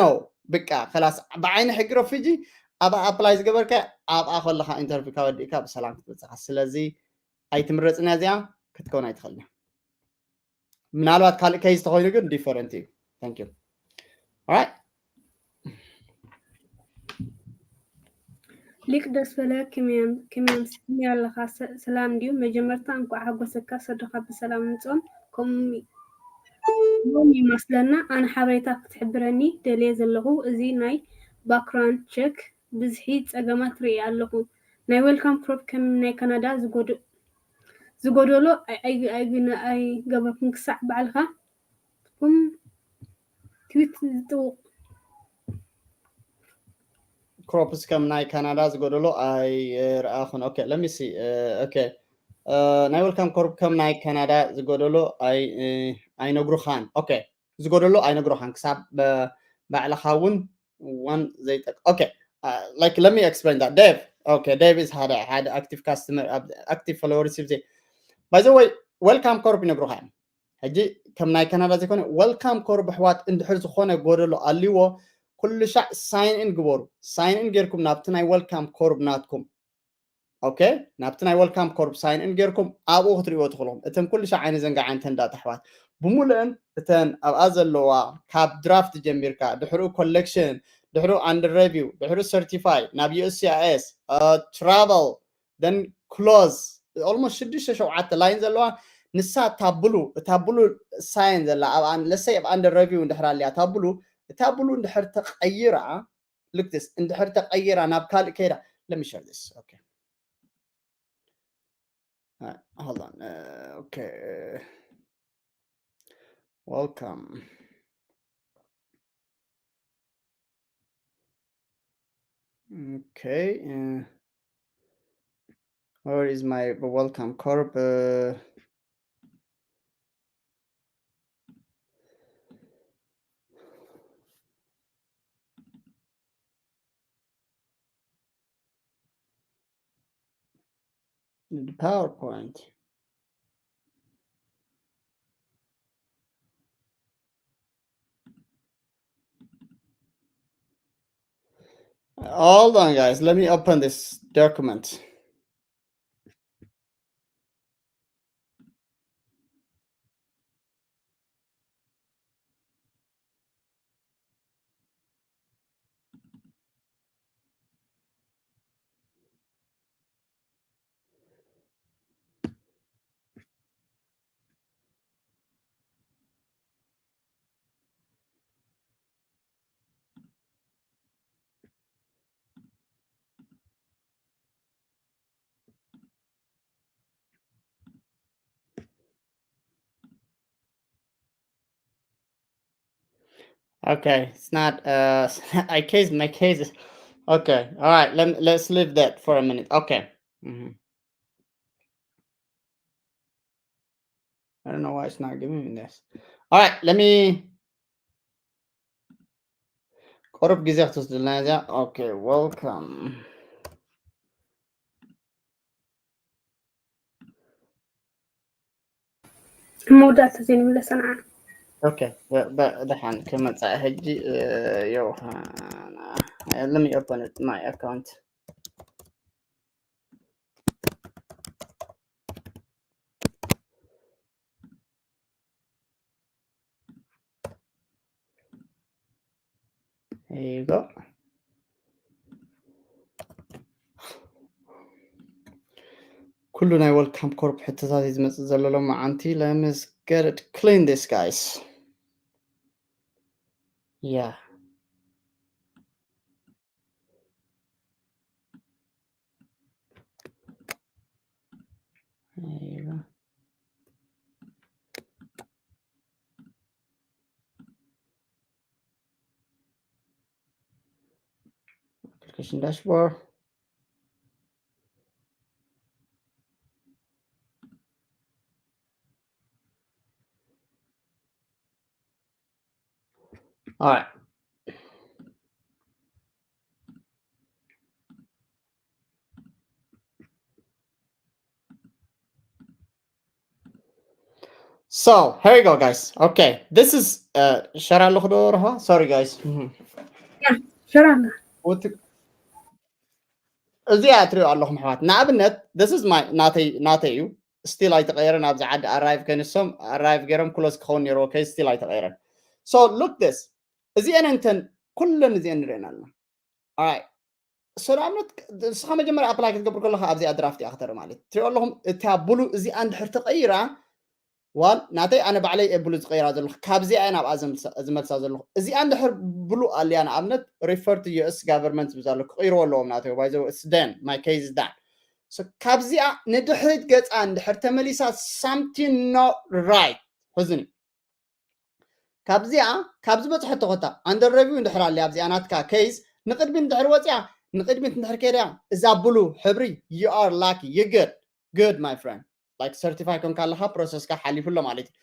ብቃ፣ ከላስ፣ ብዓይኒ ሕጊ refugee፣ ኣብኣ apply ዝገበርካ፣ ኣብኣ ከለኻ interview ካ ወዲእካ ብሰላም ክትበጽኻ። ስለዚ ኣይትምረጽን እያ እዚኣ፣ ክትከውን ኣይትኽእልን እያ። ምናልባት ካልእ case ተኾይኑ ግን different እዩ። Thank you. Alright. ሊቅ ደስ በለ፣ ከመይ ኣም- ከመይ ኣምስ- ከመይ ኣለኻ? ሰ- ሰላም ድዩ? መጀመርታ እንኳዕ ሓጎሰካ፣ ሰድኻ ብሰላም ምጾም። ከምኡ ዮም ይመስለና። ኣነ ሓበሬታ ክትሕብረኒ ደልየ ዘለኹ፣ እዚ ናይ background check ብዝሒ ጸገማት ርኢ ኣለኹ። ናይ welcome proof ከም ናይ ካናዳ ዝጎድ- ዝጎደሎ ኣይ- ኣይ- ኣይግነ- ኣይገበርኩን ክሳዕ ባዕልኻ ኩም ትዊት ዝጥውቕ። ክሮፕስ ከም ናይ ካናዳ ዝጎደሎ ኣይረኣኹን። Okay, let me see. Okay, ናይ welcome curve ከም ናይ ካናዳ ዝጎደሎ ኣይ- ኣይነግሩኻን። Okay, ዝጎደሎ ኣይነግሩኻን ክሳብ ብ- ባዕልኻ እውን one ዘይጠቅ- Okay, like, let me explain that. Dave, okay, Dave is ሓደ ሓደ active customer፣ active followers። By the way, welcome curve ይነግሩኻ እዮም። ሕጂ ከም ናይ ካናዳ ዘይኮነ፣ welcome curve ኣሕዋት እንድሕር ዝኾነ ጎደሎ ኣልዎ፣ ኩሉ ሻዕ sign in ግበሩ። Sign in ጌርኩም ናብቲ ናይ welcome curve ናትኩም፣ okay፣ ናብቲ ናይ welcome curve sign in ጌርኩም ኣብኡ ክትሪእዎ ትኽእሉ። እተን ኩሉ ሻዕ ኣይንዘንግዐን፣ እተን ዳታ ኣሕዋት ብምሉእን፣ እተን ኣብኣ ዘለዋ፣ ካብ ድራፍት ጀሚርካ፣ ድሕሪኡ ኮሌክሽን፣ ድሕሪኡ under review፣ ድሕሪኡ certify፣ ናብ U S C I S፣ travel፣ then close፣ almost ሽዱሽተ ሸውዓተ ላይን ዘለዋ፣ ንሳ እታ ብሉ፣ እታ ብሉ ሳይን ዘላ ኣብ ኣን- let's say ኣብ under review እንድሕር ኣልያ እታ ብሉ፣ እታ ብሉ እንድሕር ተቐይራ፣ look this፣ እንድሕር ተቐይራ ናብ ካልእ ከይዳ፣ let me share this. Okay, hold on. Okay, welcome. Okay, where is my welcome curve? The PowerPoint. Hold on, guys. Let me open this document. Okay, it's not. Uh, I case my case. Okay, all right. Let let's leave that for a minute. Okay. Mm-hmm. I don't know why it's not giving me this. All right, let me. ቁሩብ ግዜ ክትወስድልና እዚኣ። Okay, welcome. መወዳእታ ዘይንብለ ሰንዓ። Okay, ደሓን ክመጻእ ሕጂ። ዮሃና፣ let me open it, my account. There you go. ኩሉ ናይ Welcome Corp ሕቶታት እዩ ዝመጽእ ዘሎ ሎማዓንቲ። Let me get it clean, this, guys. Yeah. There you go. Application dashboard. All right. So here you go, guys. Okay, this is uh, ሸር ኣለኹ ዶ ረሃ? Sorry, guys. Mhm. ሸር ኣለ። እዚኣ ትሪኦ ኣለኹም ኣሕዋት። ንኣብነት this is my ናተይ ናተይ እዩ። ስቲል ኣይተቐየረን። ኣብዚ ዓዲ ኣራይቭ ከንሶም ኣራይቭ ገይሮም ክሎዝ ክኸውን ነይርዎ። ከይ ስቲል ኣይተቐየረን። So look this፣ እዚአን እንተን ኩለን እዚአን ንሪአን ኣለና። Alright። So ንኣብነት ንስኻ መጀመርያ ኣፕላይ ክትገብር ከለኻ ኣብዚኣ ድራፍት እያ ክተርኢ ማለት ትሪኦ ኣለኹም። እታ ብሉ እዚኣ እንድሕር ተቐይራ ዋል ናተይ ኣነ ባዕለይ እየ ብሉ ዝቐይራ ዘለኹ። ካብዚኣ እየ ናብኣ ዝመልሳ ዘለኹ። እዚኣ እንድሕር ብሉ ኣልያ ንኣብነት refer to U S government ዝብል ዘሎ ክቕይርዎ ኣለዎም ናተይ። By the way, it's done. My case is done. So ካብዚኣ ንድሕሪት ገጻ እንድሕር ተመሊሳ something not right። ሕዝኒ ካብዚኣ ካብ ዝበፅሐቶ ኮታ under review እንድሕር ኣልያ ኣብዚኣ ናትካ ኬዝ ንቅድሚት እንድሕር ወፅያ ንቅድሚት እንድሕር ከይዳ እዛ ብሉ ሕብሪ you are lucky, you good, good my friend. Like certify ኮንካ ኣለካ ፕሮሰስካ ሓሊፉ ኣሎ ማለት እዩ።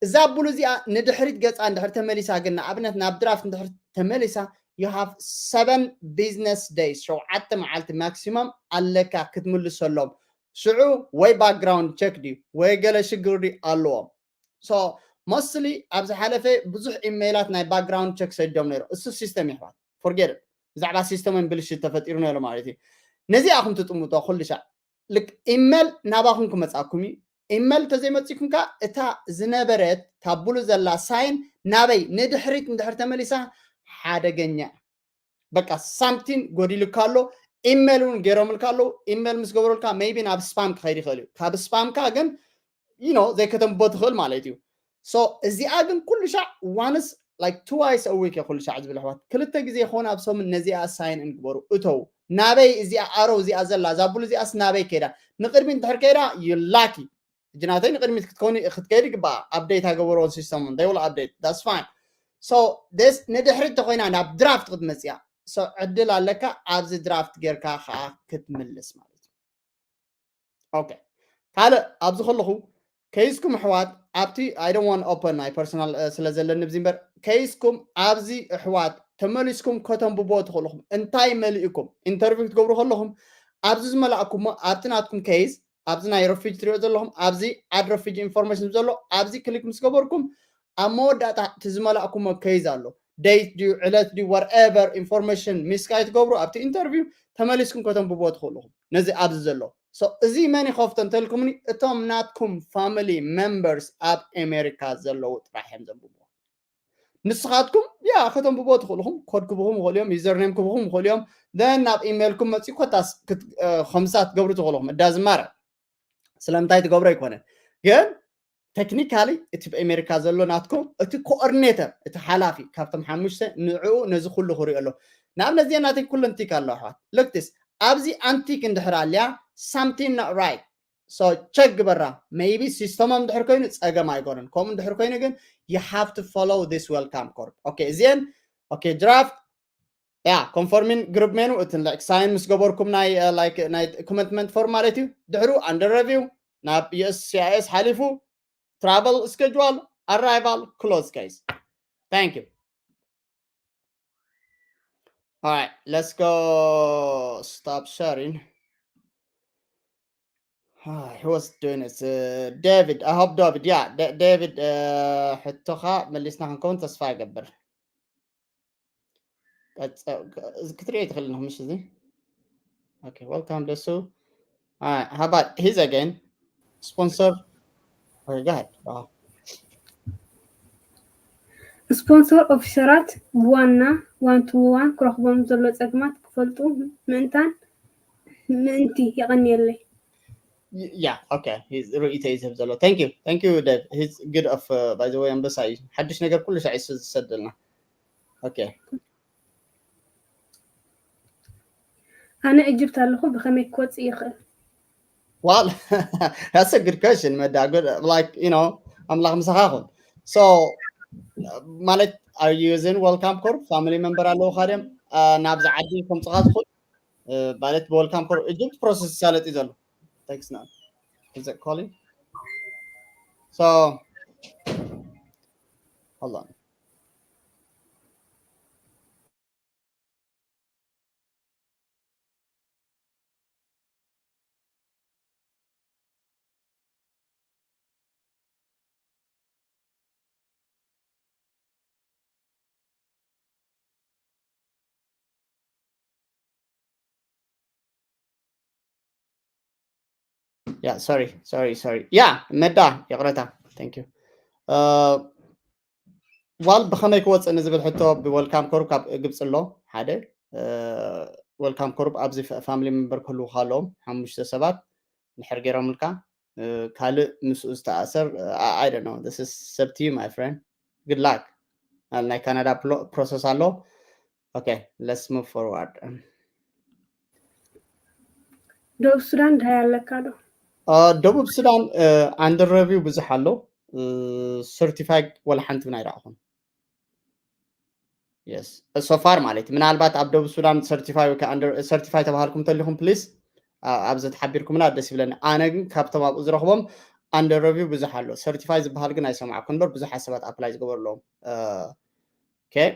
እዛ ብሉ እዚኣ ንድሕሪት ገፃ እንድሕር ተመሊሳ ግን ንኣብነት ናብ ድራፍት እንድሕር ተመሊሳ you have seven business days፣ ሸውዓተ መዓልቲ ማክሲመም ኣለካ ክትምልሰሎም። ሽዑ ወይ ባክግራውንድ ቸክ ድዩ ወይ ገለ ሽግር ድዩ ኣለዎም። So mostly ኣብ ዝሓለፈ ብዙሕ ኢሜይላት ናይ ባክግራውንድ ቸክ ሰዲዶም ነይሩ። እሱ ሲስተም ይሕዋት forget it። ብዛዕባ ሲስተም ወይም ብልሽት ተፈጢሩ ነይሩ ማለት እዩ። ነዚኣ ኹም ትጥምቶ ኩሉ ሻዕ ልክ ኢሜል ናባኹም ክመጻኩም እዩ። ኢሜል ተዘይመጺኩም ከ እታ ዝነበረት ታብሉ ዘላ ሳይን ናበይ ንድሕሪት እንድሕር ተመሊሳ ሓደገኛ። በቃ ሳምቲን ጎዲሉካ ኣሎ። ኢሜል እውን ገይሮምልካ ኣለዉ። ኢሜል ምስ ገበሩልካ ሜይቢ ናብ ስፓም ክኸይድ ይኽእል እዩ። ካብ ስፓምካ ግን you know ዘይከተንብቦ ትኽእል ማለት እዩ። So እዚኣ ግን ኩሉ ሻዕ ዋንስ like twice a week እየ ኩሉ ሻዕ ዝብል ኣሕዋት። ክልተ ግዜ ይኸውን ኣብ ሰሙን ነዚኣ ሳይን እንግበሩ እተው። ናበይ እዚኣ ኣሮ እዚኣ ዘላ እዛ ብሉ እዚኣስ ናበይ ከይዳ? ንቅድሚት እንድሕር ከይዳ you lucky። ሕጂ ናተይ ንቅድሚት ክትከውን ክትከይድ ይግባኣ። ኣፕዴት ኣገበርዎ ሲስተም they will update, that's fine። So this ንድሕሪት ተኮይና ናብ ድራፍት ክትመፅያ so ዕድል ኣለካ ኣብዚ ድራፍት ጌርካ ከዓ ክትምልስ ማለት እዩ። ኦኬ ካልእ ኣብዚ ከለኹ ኬዝኩም ኣሕዋት ኣብቲ I don't want open ናይ ፐርሰናል ስለ ዘለኒ ብዚ እምበር ኬዝኩም ኣብዚ ኣሕዋት ተመሊስኩም ከተንብቦ ትኽእልኹም እንታይ መሊእኩም ኢንተርቪው ክትገብሩ ከለኹም ኣብዚ ዝመላእኩሞ ኣብቲ ናትኩም ኬዝ ኣብዚ ናይ ረፊጅ ትሪኦ ዘለኹም ኣብዚ ኣድ ረፊጅ ኢንፎርሜሽን ዘሎ ኣብዚ ክሊክ ምስ ገበርኩም ኣብ መወዳእታ እቲ ዝመላእኩሞ ኬዝ ኣሎ date ድዩ ዕለት ድዩ whatever ኢንፎርሜሽን ሚስ ካይትገብሩ ኣብቲ ኢንተርቪው ተመሊስኩም ከተንብቦ ትኽእልኹም ነዚ ኣብዚ ዘሎ። So እዚ መን ይኸፍቶ እንተልኩምኒ እቶም ናትኩም ፋሚሊ ሜምበርስ ኣብ ኣሜሪካ ዘለዉ ጥራሕ እዮም ዘንብብዎ። ንስኻትኩም ያ ከተንብቦ ትኽእልኹም ኮድ ክብኹም ይኽእሉ እዮም ዩዘርኔም ክብኹም ይኽእሉ እዮም then ናብ ኢሜይልኩም መፂኡ ኮታስ ከምሳ ክትገብሩ ትኽእልኹም እዳዝማረ ስለምንታይ ትገብሮ ኣይኮነን ግን ቴክኒካሊ እቲ ብኣሜሪካ ዘሎ ናትኩም እቲ ኮኦርዲኔተር እቲ ሓላፊ ካብቶም ሓሙሽተ ንዕኡ ነዚ ኩሉ ክሪኦ ኣሎ። ንኣብነት እዚኣ ናተይ ኩለን ቲክ ኣሎ ኣሕዋት ልክትስ ኣብዚ ኣንቲክ እንድሕር ኣልያ ሳምቲን ኖት ራይት so ቸክ ግበራ ሜይቢ ሲስተሞም እንድሕር ኮይኑ ፀገም ኣይኮነን ከምኡ እንድሕር ኮይኑ ግን you have to follow this Welcome Corp okay እዚአን okay ድራፍት ያ ኮንፎርሚን ግሩፕ ሜኑ እቲ like ሳይን ምስ ገበርኩም ናይ like ናይ ኮሚትመንት ፎርም ማለት እዩ ድሕሩ under review ናብ U S C I S ሓሊፉ travel schedule arrival close case thank you all right let's go stop sharing Ah, he was doing it. Uh, David, I hope David, yeah, D- David, uh, ሕቶኻ መሊስና ክንከውን ተስፋ ይገብር። ክትሪኦ ትኽእል ምሽ እዚ Okay, welcome ደሱ How about he's again sponsor Okay, go ahead. Wow. ስፖንሰር ኦፊሰራት ብዋና ዋን ቱ ዋን ክረኽቦም ዘሎ ጸግማት ክፈልጡ ምእንታን ምእንቲ የቐንየለይ። Yeah, okay. He's ርእይቶ እዩ ዝህብ ዘሎ. Thank you. Thank you, Dave. He's good of, uh, by the way, ኣንበሳ እዩ። ሓድሽ ነገር ኩሉ ሻዕ እዩ ዝሰደልና። Okay. ኣነ ኢጅፕት ኣለኹ፣ ብኸመይ ክወጽእ ይኽእል? Well, that's a good question, መዳ. Good, like, you know, ኣምላኽ ምሳኻ ይኹን። So, ማለት, are you using Welcome Corp? Family member ኣለውኻ ድዮም? Uh, ናብዚ ዓዲ ከምጽኻ ትኽእል? Uh, ማለት ብወልካም ኮር ኢጅፕት ፕሮሰስ ይሳለጥ እዩ ዘሎ። Text now. Is it calling? So, hold on. Yeah, sorry, sorry, sorry. Yeah, መዳ፣ ይቕረታ። Thank you. Uh, ዋል ብኸመይ ክወፅእ ንዝብል ሕቶ ብወልካም ኮርፕ ካብ ግብፂ ኣሎ ሓደ። ወልካም ኮርፕ ኣብዚ ፋሚሊ ሜምበር ክህልውካ ኣለዎም ሓሙሽተ ሰባት እንድሕር ገይሮምልካ፣ ካልእ ምስኡ ዝተኣሰር፣ I don't know, this is up to you, my friend. Good luck. ኣብ ናይ ካናዳ ፕሮሰስ ኣሎ። Okay, let's move forward. ደቡብ ሱዳን እንታይ ኣለካ ዶ? ደቡብ ሱዳን under review ብዙሕ ኣሎ። Certified ወላ ሓንቲ እውን ኣይረኣኹን። Yes, so far ማለት እዩ። ምናልባት ኣብ ደቡብ ሱዳን certified ወይ ከዓ under certified ተባሃልኩም እንተሊኹም፣ please ኣብዚ ተሓቢርኩምና ደስ ይብለኒ። ኣነ ግን ካብቶም ኣብኡ ዝረኽቦም under review ብዙሕ ኣሎ። Certified ዝበሃል ግን ኣይሰማዕኩን እምበር ብዙሓት ሰባት ኣፕላይ ዝገበሩ ኣለዎም። Okay.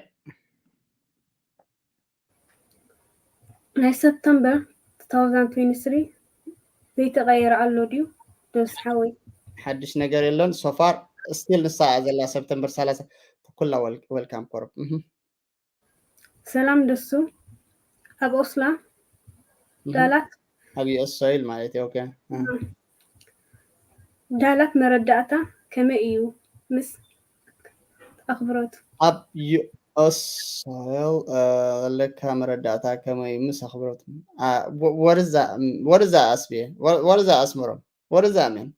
ናይ ሰፕተምበር two thousand twenty-three ዘይተቐየረ ኣሎ ድዩ? ደስ ሓወይ። ሓድሽ ነገር የለን። So far still ንሳ እያ ዘላ ሰፕተምበር ሰላሳ። ኩላ ወልካም ኮርፕ። ሰላም ደሱ፣ ኣብ ኦስላ ዳላት ኣብ ዩኤስ ሶይል ማለት እዩ። Okay. ዳላት መረዳእታ ከመይ እዩ? ምስ ኣኽብሮት። ኣብ ዩኤስ ሶይል ለካ መረዳእታ ከመይ እዩ? ምስ ኣኽብሮት። What is that? What is that, ኣስብየ? What is that, ኣስመሮም? What is that, man?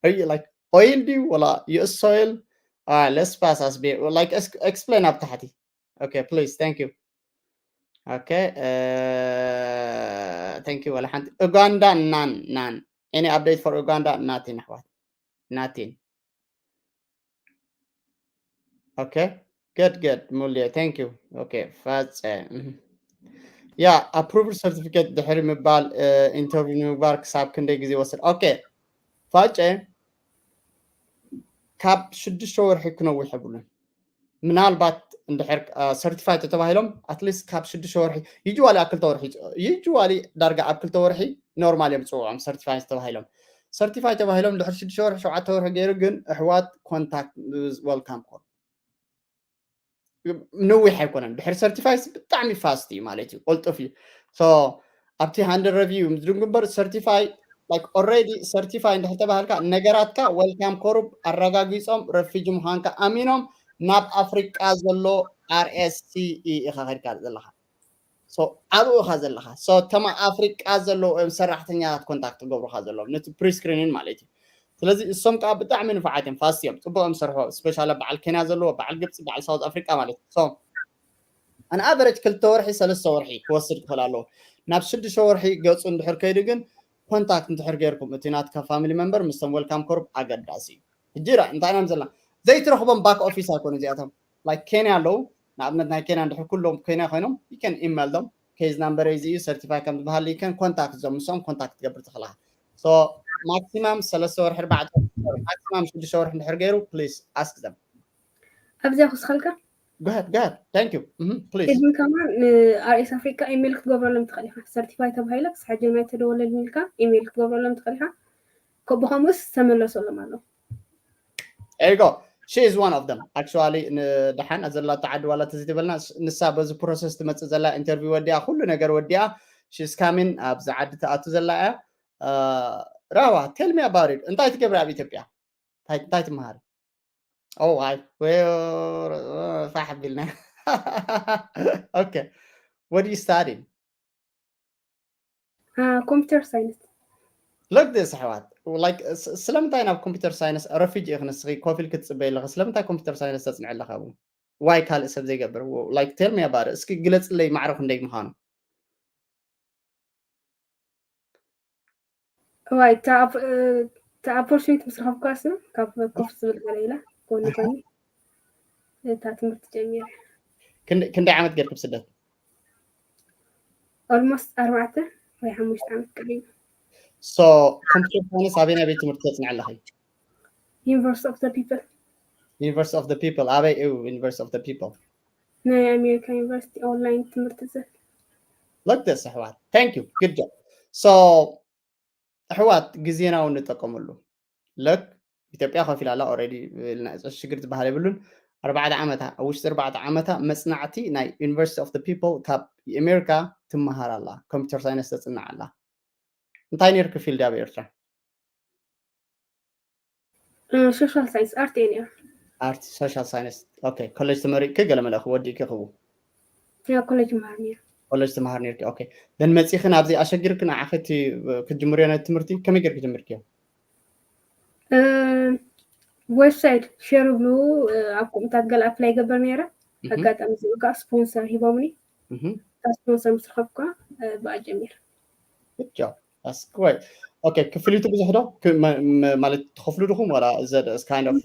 Are you like oil ድዩ ወላ ዩኤስ ሶይል? Let's pass, ኣስብየ. Like, explain ኣብ ታሕቲ. Okay, please. Thank you. Okay. Thank you. ወላ ሓንቲ። ኡጋንዳ ናን ናን። Any update for ኡጋንዳ? Nothing ኣሕዋት። Nothing. Okay. Good, good. ሙልየ፣ thank you. Okay. ፋፀ። Yeah, approval certificate ድሕሪ ምባል interview ንምግባር ክሳብ ክንደይ ግዜ ይወስድ? Okay. ፋጨ ካብ ሽዱሽተ ወርሒ ክነውሕ የብሉን። ምናልባት እንድሕር certified ተተባሂሎም at least ካብ ሽዱሽተ ወርሒ፣ usually ኣብ ክልተ ወርሒ፣ usually ዳርጋ ኣብ ክልተ ወርሒ ኖርማል እዮም ዝፅውዖም certified ተባሂሎም። Certified ተባሂሎም ድሕሪ ሽዱሽተ ወርሒ ሸውዓተ ወርሒ ገይሩ ግን ኣሕዋት contact with Welcome Corp። ነዊሕ ኣይኮነን። ድሕሪ certified ብጣዕሚ fast እዩ ማለት እዩ፣ ቅልጡፍ እዩ። So ኣብቲ under review ምስ ድንጉ እምበር certified, like, already certified እንድሕር ተባሃልካ ነገራትካ Welcome Corp ኣረጋጊፆም፣ refugee ምዃንካ ኣሚኖም ናብ ኣፍሪቃ ዘሎ RSCE ኢኻ ከድካ ዘለኻ። So ኣብኡ ኢኻ ዘለኻ። So ተማ ኣፍሪቃ ዘለዉ እዮም ሰራሕተኛታት ኮንታክት ገብሩኻ ዘለዎም ነቲ pre screening ማለት እዩ። ስለዚ እሶም ከዓ ብጣዕሚ ንፉዓት እዮም፣ fast እዮም፣ ፅቡቅ እዮም ዝሰርሑ። Specially በዓል ኬንያ ዘለዎ፣ በዓል ግብፂ፣ በዓል ሳውዝ ኣፍሪቃ ማለት እዩ። So on average ክልተ ወርሒ ሰለስተ ወርሒ ክወስድ ክኽእል ኣለዎ። ናብ ሽዱሽተ ወርሒ ገፁ እንድሕር ከይዱ ግን ኮንታክት እንድሕር ገይርኩም እቲ ናትካ family member ምስቶም Welcome Corp ኣገዳሲ እዩ። ሕጂ ራ እንታይ ኢና ዘለና ዘይትረኽቦም back office ኣይኮኑ እዚኣቶም። Like ኬንያ ኣለዉ፣ ንኣብነት ናይ ኬንያ እንድሕር ኩሎም ኬንያ ኮይኖም you can email them, case number እዚ እዩ፣ certified ከም ዝበሃል you can contact ዞም፣ ምስኦም ኮንታክት ትገብር ትኽእል ኢኻ። So maximum ሰለስተ ወርሒ፣ ኣርባዕተ ወርሒ፣ maximum ሽዱሽተ ወርሒ እንድሕር ገይሩ please ask them። ኣብዚኣ ክውስኸልካ? Go ahead, go ahead. Thank you. Mhm, please. ኢድን ከማን ን RS ኣፍሪካ ኢሜይል ክትገብረሎም ትኽእል ኢኻ። Certified ተባሂለ ክሳብ ሕጂ ማይ ተደወለልኒ ኢልካ ኢሜይል ክትገብረሎም ትኽእል ኢኻ። ከ-፣ ብኸምኡስ ተመለሰሎም ኣሎ። There you go. She is one of them. Actually ንደሓን ዘላ ተዓዲ ዋላ ተዘይተበልና ንሳ በዚ ፕሮሰስ ትመጽእ ዘላ ኢንተርቪው ወዲኣ ኩሉ ነገር ወዲኣ she's coming ኣብዚ ዓዲ ትኣቱ ዘላ እያ። ራህዋ tell me about it. እንታይ ትገብሪ ኣብ ኢትዮጵያ? እንታይ እንታይ ትመሃሪ? Oh, I will. ፋሕ ቢልና። Okay. What do you study? ኮምፒውተር ሳይንስ። Look this ኣሕዋት፣ like ስለምንታይ ናብ ኮምፒውተር ሳይንስ ረፊጅ ኢኺ ንስኺ ኮፍ ኢልኪ ትጽበይ ኣለኺ? ስለምንታይ ኮምፒውተር ሳይንስ ተጽንዒ ኣለኻ? ዋይ ካልእ ሰብ ዘይገብር? Like tell me about it። እስኪ ግለጽለይ ማዕረ ክንደይ ምዃኑ። ዋይ፣ እቲ ኣፖርቹኒቲ ምስ ረኸብኳ ስም ካብ ኮፍ ዝብል ገለ ኢላ ጎኒ ጎኒ እታ ትምህርቲ ጀሚረ። ክንደይ ዓመት ጌርኪ ብስደት? Almost ኣርባዕተ ወይ ሓሙሽተ ዓመት ቀሪቡ። So ኮምፒውተር ሳይንስ ኣበይ ናይ ቤት ትምህርቲ ተጽንዒ ኣለኺ? University of the People። University of the People ኣበይ እዩ? University of the People ናይ ኣሜሪካ ዩኒቨርሲቲ ኦንላይን ትምህርቲ ዘት። Look this ኣሕዋት። Thank you. Good job. So ኣሕዋት ግዜና እውን ንጠቀመሉ። Look ኢትዮጵያ ከፊላ ኣላ already ኢልና ሽግር ዝበሃል የብሉን። ኣርባዕተ ዓመታ ኣብ ውሽጢ ኣርባዕተ ዓመታ መጽናዕቲ ናይ University of the People ካብ ኣሜሪካ ትመሃር ኣላ፣ ኮምፒውተር ሳይንስ ተጽናዕ ኣላ። እንታይ ነርኪ ፊልድ ኣብ ኤርትራ? ሶሻል ሳይንስ ኣርት እየ ነይሩ። ኣርት ሶሻል ሳይንስ። Okay ኮሌጅ ተመሪቅኪ ገለ መለ ክወዲእኪ ክቡ? ያው ኮሌጅ መሃር ነይሩ። ኮሌጅ ተመሃር ነርኪ። Okay then መጺኺ ናብዚ ኣሸጊርኪ ንዓኺ እቲ ክትጅምርዮ ነቲ ትምህርቲ ከመይ ጌርኪ ጀሚርክዮ? ዌብሳይት ሼር ብሉ ኣብ ኮምታት ገለ ኣፕላይ ገበር ነይረ። ኣጋጣሚ እዚ ከዓ ስፖንሰር ሂቦምኒ። ካብ ስፖንሰር ምስ ረኸብኳ ብኣ ጀሚር። Good job. That's great. Okay ክፍሊቱ ብዙሕ ዶ ማለት ትኸፍሉ ድኹም ዋላ? Is kind of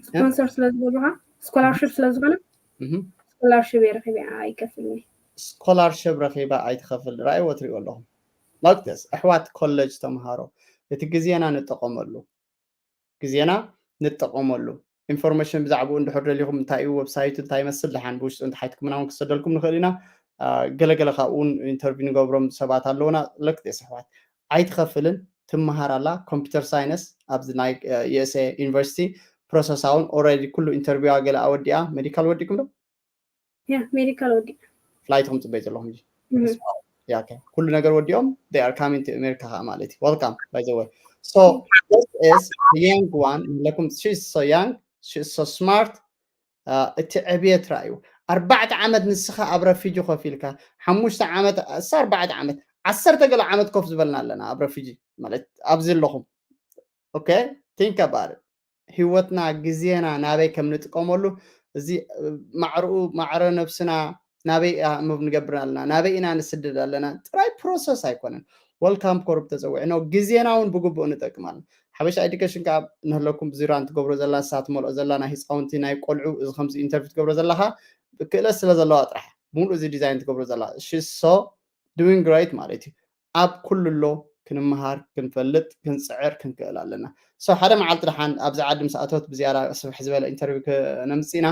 ስፖንሰር ስለ ዝበሉካ ስኮላርሽፕ ስለ ዝኾነ ስኮላርሽፕ እየ ረኺበ። ኣይከፍልን። ስኮላርሽፕ ረኺባ ኣይትኸፍል። ራእይዎ ትሪእዎ ኣለኹም። Look this ኣሕዋት ኮሌጅ ተምሃሮ እቲ ግዜና ንጠቐመሉ። ግዜና ንጠቐመሉ። ኢንፎርሜሽን ብዛዕባኡ እንድሕር ደሊኹም እንታይ እዩ ዌብሳይቱ እንታይ ይመስል ደሓን ብውሽጡ እንተሓትኩምና እውን ክሰደልኩም ንኽእል ኢና። ገለገለ ካብኡ እውን ኢንተርቪው ንገብሮም ሰባት ኣለውና። Look this ኣሕዋት ኣይትኸፍልን ትመሃር ኣላ ኮምፒውተር ሳይንስ ኣብዚ ናይ USA ዩኒቨርሲቲ ፕሮሰሳ እውን already ኩሉ ኢንተርቪዋ ገለ ኣወዲኣ። ሜዲካል ወዲኩም ዶ? ያ ሜዲካል ወዲኣ። ፍላይትኩም ጽበይ ዘለኹም እንጂ ኩሉ ነገር ወዲኦም they are coming to America ከዓ ማለት እዩ። Welcome by the way. So this is young one ለኩም she's so young, she's so smart. እቲ ዕብየት ራእዩ ኣርባዕተ ዓመት ንስኻ ኣብ ረፊጂ ኮፍ ኢልካ ሓሙሽተ ዓመት እሳ ኣርባዕተ ዓመት ዓሰርተ ገለ ዓመት ኮፍ ዝበልና ኣለና ኣብ ረፊጂ ማለት ኣብዚ ኣለኹም። Okay think about it። ህይወትና ግዜና ናበይ ከም ንጥቀመሉ እዚ ማዕርኡ ማዕረ ነብስና ናበይ ሙቭ ንገብር ኣለና ናበይ ኢና ንስድድ ኣለና ጥራይ ፕሮሰስ ኣይኮነን። ወልካም ኮርብ ተፀዊዕኖ ግዜና እውን ብግቡእ ንጠቅም ኣለና። ሓበሻ ኤዱኬሽን ከዓ ንህለኩም ዚራን ትገብሮ ዘላ ንሳ ትመልኦ ዘላ ናይ ህፃውንቲ ናይ ቆልዑ እዚ ከምዚ ኢንተርቪው ትገብሮ ዘለካ ክእለት ስለ ዘለዋ ጥራሕ ብምሉእ እዚ ዲዛይን ትገብሮ ዘላ so doing great ማለት እዩ። ኣብ ኩሉ ኣሎ ክንምሃር ክንፈልጥ ክንፅዕር ክንክእል ኣለና። So ሓደ መዓልቲ ደሓን ኣብዚ ዓዲ ምስ ኣተወት ብዝያዳ ስፍሕ ዝበለ ኢንተርቪው ክነምፅእ ኢና።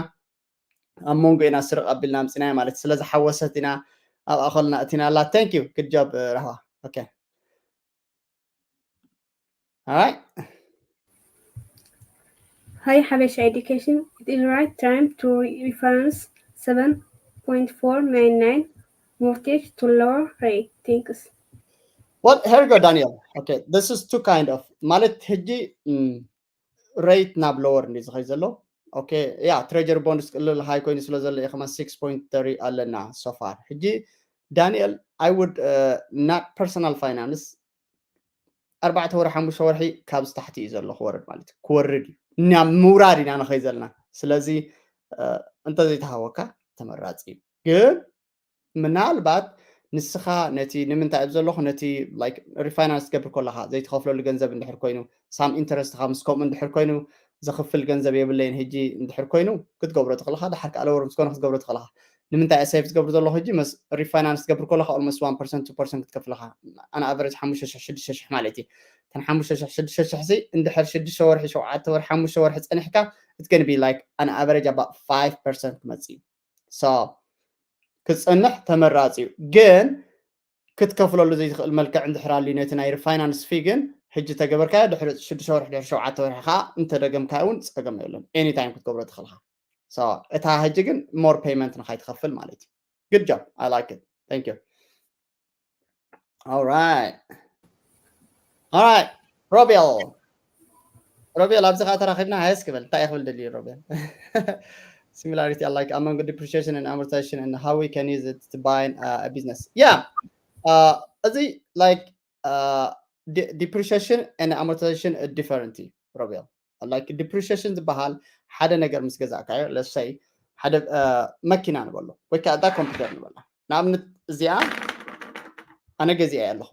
ኣብ መንጎ ኢና ስርቕ ኣቢልና ኣምፅናዮ ማለት ስለ ዝሓወሰት ኢና ኣብ ኣኸልና እቲና ኣላ። Thank you. Good job ራህዋ። Okay. Alright. Hi ሓበሻ ኤዱኬሽን, it is right time to refinance seven point four nine nine mortgage to lower rate. Thanks. Well, here you go, Daniel. Okay, this is two kind of ማለት ሕጂ ሬት ናብ ሎወር እንዲ ዝኸይ ዘሎ። Okay, yeah, treasury bonds ቅልል ሃይ ኮይኑ ስለ ዘሎ እዩ ከማን six point three ኣለና so far። ሕጂ ዳንኤል I would not personal finance ኣርባዕተ ወርሒ ሓሙሽተ ወርሒ ካብዚ ታሕቲ እዩ ዘሎ ክወርድ ማለት እዩ ክወርድ እዩ ናብ ምውራድ ኢና ንኸይ ዘለና። ስለዚ እንተዘይተሃወካ ተመራፂ እዩ። ግን ምናልባት ንስኻ ነቲ ንምንታይ ኣብ ዘለኹ ነቲ ሪፋይናንስ ትገብር ከለኻ ዘይትኸፍለሉ ገንዘብ እንድሕር ኮይኑ ሳም ኢንተረስትኻ ምስ ከምኡ እንድሕር ኮይኑ ዘኽፍል ገንዘብ የብለይን ሕጂ እንድሕር ኮይኑ ክትገብሮ ትኽእልኻ። ድሓር ከዓ ለወር ምስ ኮነ ክትገብሮ ትኽእልኻ። ንምንታይ እየ ሴቭ ዝገብር ዘለኹ ሕጂ ምስ ሪፋይናንስ ትገብር ከለኻ ኦልሞስት ዋን ፐርሰንት ቱ ፐርሰንት ክትከፍልኻ ኣን ኣቨሬጅ ሓሙሽተ ሽሕ ሽዱሽተ ሽሕ ማለት እዩ። እተን ሓሙሽተ ሽሕ ሽዱሽተ ሽሕ ሲ እንድሕር ሽዱሽተ ወርሒ ሸውዓተ ወርሒ ሓሙሽተ ወርሒ ፀኒሕካ it's gonna be like an average about five percent ክመፅእ እዩ። So ክፀንሕ ተመራፂ እዩ። ግን ክትከፍለሉ ዘይትኽእል መልክዕ እንድሕር ኣልዩ ነቲ ናይ ሪፋይናንስ ፊ ግን ሕጂ ተገበርካዮ ድሕሪ ሽዱሽተ ወርሒ ድሕሪ ሸውዓተ ወርሒ ከዓ እንተደገምካዮ እውን ፀገም የለን። ኤኒታይም ክትገብሮ ትኽእልካ። እታ ሕጂ ግን ሞር ፔይመንት ንኻይትኸፍል ማለት እዩ። Good job. I like it. Thank you. All right. All right. Robiel. ሮቤል፣ ኣብዚ ከዓ ተራኺብና ሃየስ ክበል እንታይ ክብል ደልዩ ሮቤል? Similarity like among depreciation and amortization and how we can use it to buy uh, a business. Yeah. Uh, እዚ like uh, de- depreciation and amortization is different እዩ ሮቤል። Like depreciation ዝበሃል ሓደ ነገር ምስ ገዛእካዮ፣ let's say ሓደ uh, መኪና ንበሎ ወይ ከዓ እታ ኮምፒውተር ንበላ። ንኣብነት እዚኣ ኣነ ገዚኣ ኣለኹ።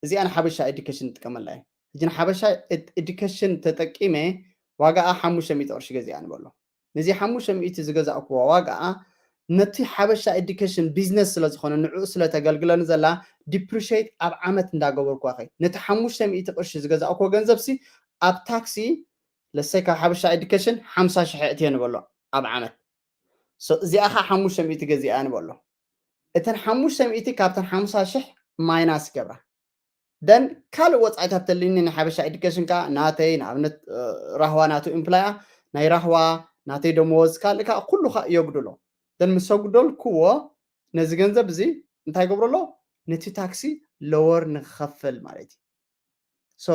እዚኣ ንሓበሻ ኤዱኬሽን ንጥቀመላ እዩ። ሕጂ ንሓበሻ ኤድ- ኤዱኬሽን ተጠቂመ ዋጋኣ ሓሙሽተ ሚእቲ ቅርሺ ገዚኣ ንበሎ። ነዚ ሓሙሽተ ሚእቲ ዝገዛእኩዎ ዋጋኣ ነቲ ሓበሻ ኤዱኬሽን ቢዝነስ ስለ ዝኾነ ንዕኡ ስለ ተገልግለኒ ዘላ ዲፕሪሽት ኣብ ዓመት እንዳገበርኩዋ ኸይ ነቲ ሓሙሽተ ሚእቲ ቅርሺ ዝገዛእኩዎ ገንዘብ ሲ ኣብ ታክሲ ለሰይ ካብ ሓበሻ ኤዱኬሽን ሓምሳ ሽሕ እትየ ንበሎ ኣብ ዓመት። So እዚኣ ኸ ሓሙሽተ ሚእቲ ገዚኣ ንበሎ። እተን ሓሙሽተ ሚእቲ ካብተን ሓምሳ ሽሕ ማይናስ ይገብራ። ደን ካልእ ወፃኢታት ተልኒ ናይ ሓበሻ ኤዱኬሽን ከዓ ናተይ ንኣብነት ራህዋ ናቱ ኢምፕላያ ናይ ራህዋ ናተይ ደመወዝ ካልእ ከዓ ኩሉ ከዓ የጉድሎ። ደን ምስ ኣጉደልክዎ ነዚ ገንዘብ እዚ እንታይ ገብረሎ ነቲ ታክሲ ለወር ንክኸፍል ማለት እዩ። So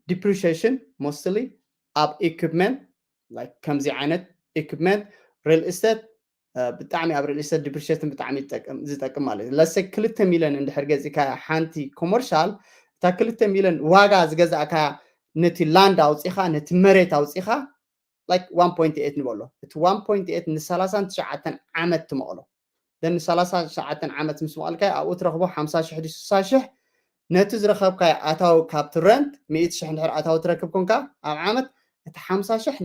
depreciation mostly ኣብ ኢኩፕመንት like ከምዚ ዓይነት ኢኩፕመንት ሪል ስቴት ብጣዕሚ ኣብ ሪል ስቴት ዲፕሪሽትን ብጣዕሚ ዝጠቅም ማለት እዩ። ለሰ ክልተ ሚሊዮን እንድሕር ገዚእካ ሓንቲ ኮመርሻል እታ ክልተ ሚሊዮን ዋጋ ዝገዛእካ ነቲ ላንድ ኣውፂኻ ነቲ መሬት ኣውፂኻ like one point eight ንበሎ እቲ one point eight ንሰላሳን ትሽዓተን ዓመት ትመቕሎ then ንሰላሳ ትሽዓተን ዓመት ምስ መቐልካዮ ኣብኡ ትረኽቦ ሓምሳ ሽሕ ድዩ ስሳ ሽሕ ነቲ ዝረኸብካዮ ኣታዊ ካብቲ ረንት ሚእቲ ሽሕ እንድሕር ኣታዊ ትረክብ ኮንካ ኣብ ዓመት እቲ ሓምሳ ሽሕ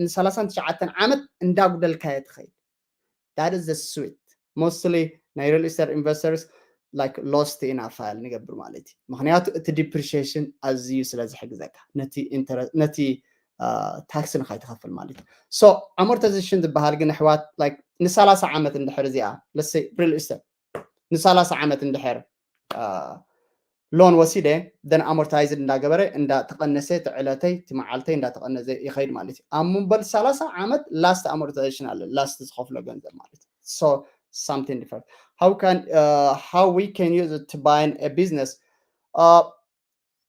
ንሰላሳን ትሽዓተን ዓመት እንዳጉደልካዮ ትኸይድ። That is the sweet mostly ናይ ሪል ስቴት ኢንቨስተርስ like lost in a file ንገብር ማለት እዩ። ምክንያቱ እቲ ዲፕሪሽን ኣዝዩ ስለ ዝሕግዘካ ነቲ ታክሲ ንካይትኸፍል ማለት እዩ። So ኣሞርታይዜሽን ዝበሃል ግን ኣሕዋት like ንሰላሳ ዓመት እንድሕር እዚኣ ለሰይ ሪል ስቴት ንሰላሳ ዓመት እንድሕር ሎን ወሲደ ደን ኣሞርታይዝድ እንዳገበረ እንዳተቐነሰ እቲ ዕለተይ እቲ መዓልተይ እንዳተቐነዘ ይኸይድ ማለት እዩ። ኣብ ምበል ሰላሳ ዓመት ላስት ኣሞርታይዜሽን ኣለ ላስት ዝኸፍሎ ገንዘብ ማለት እዩ። So something different. How can uh, how we can use it to buy a business? Uh,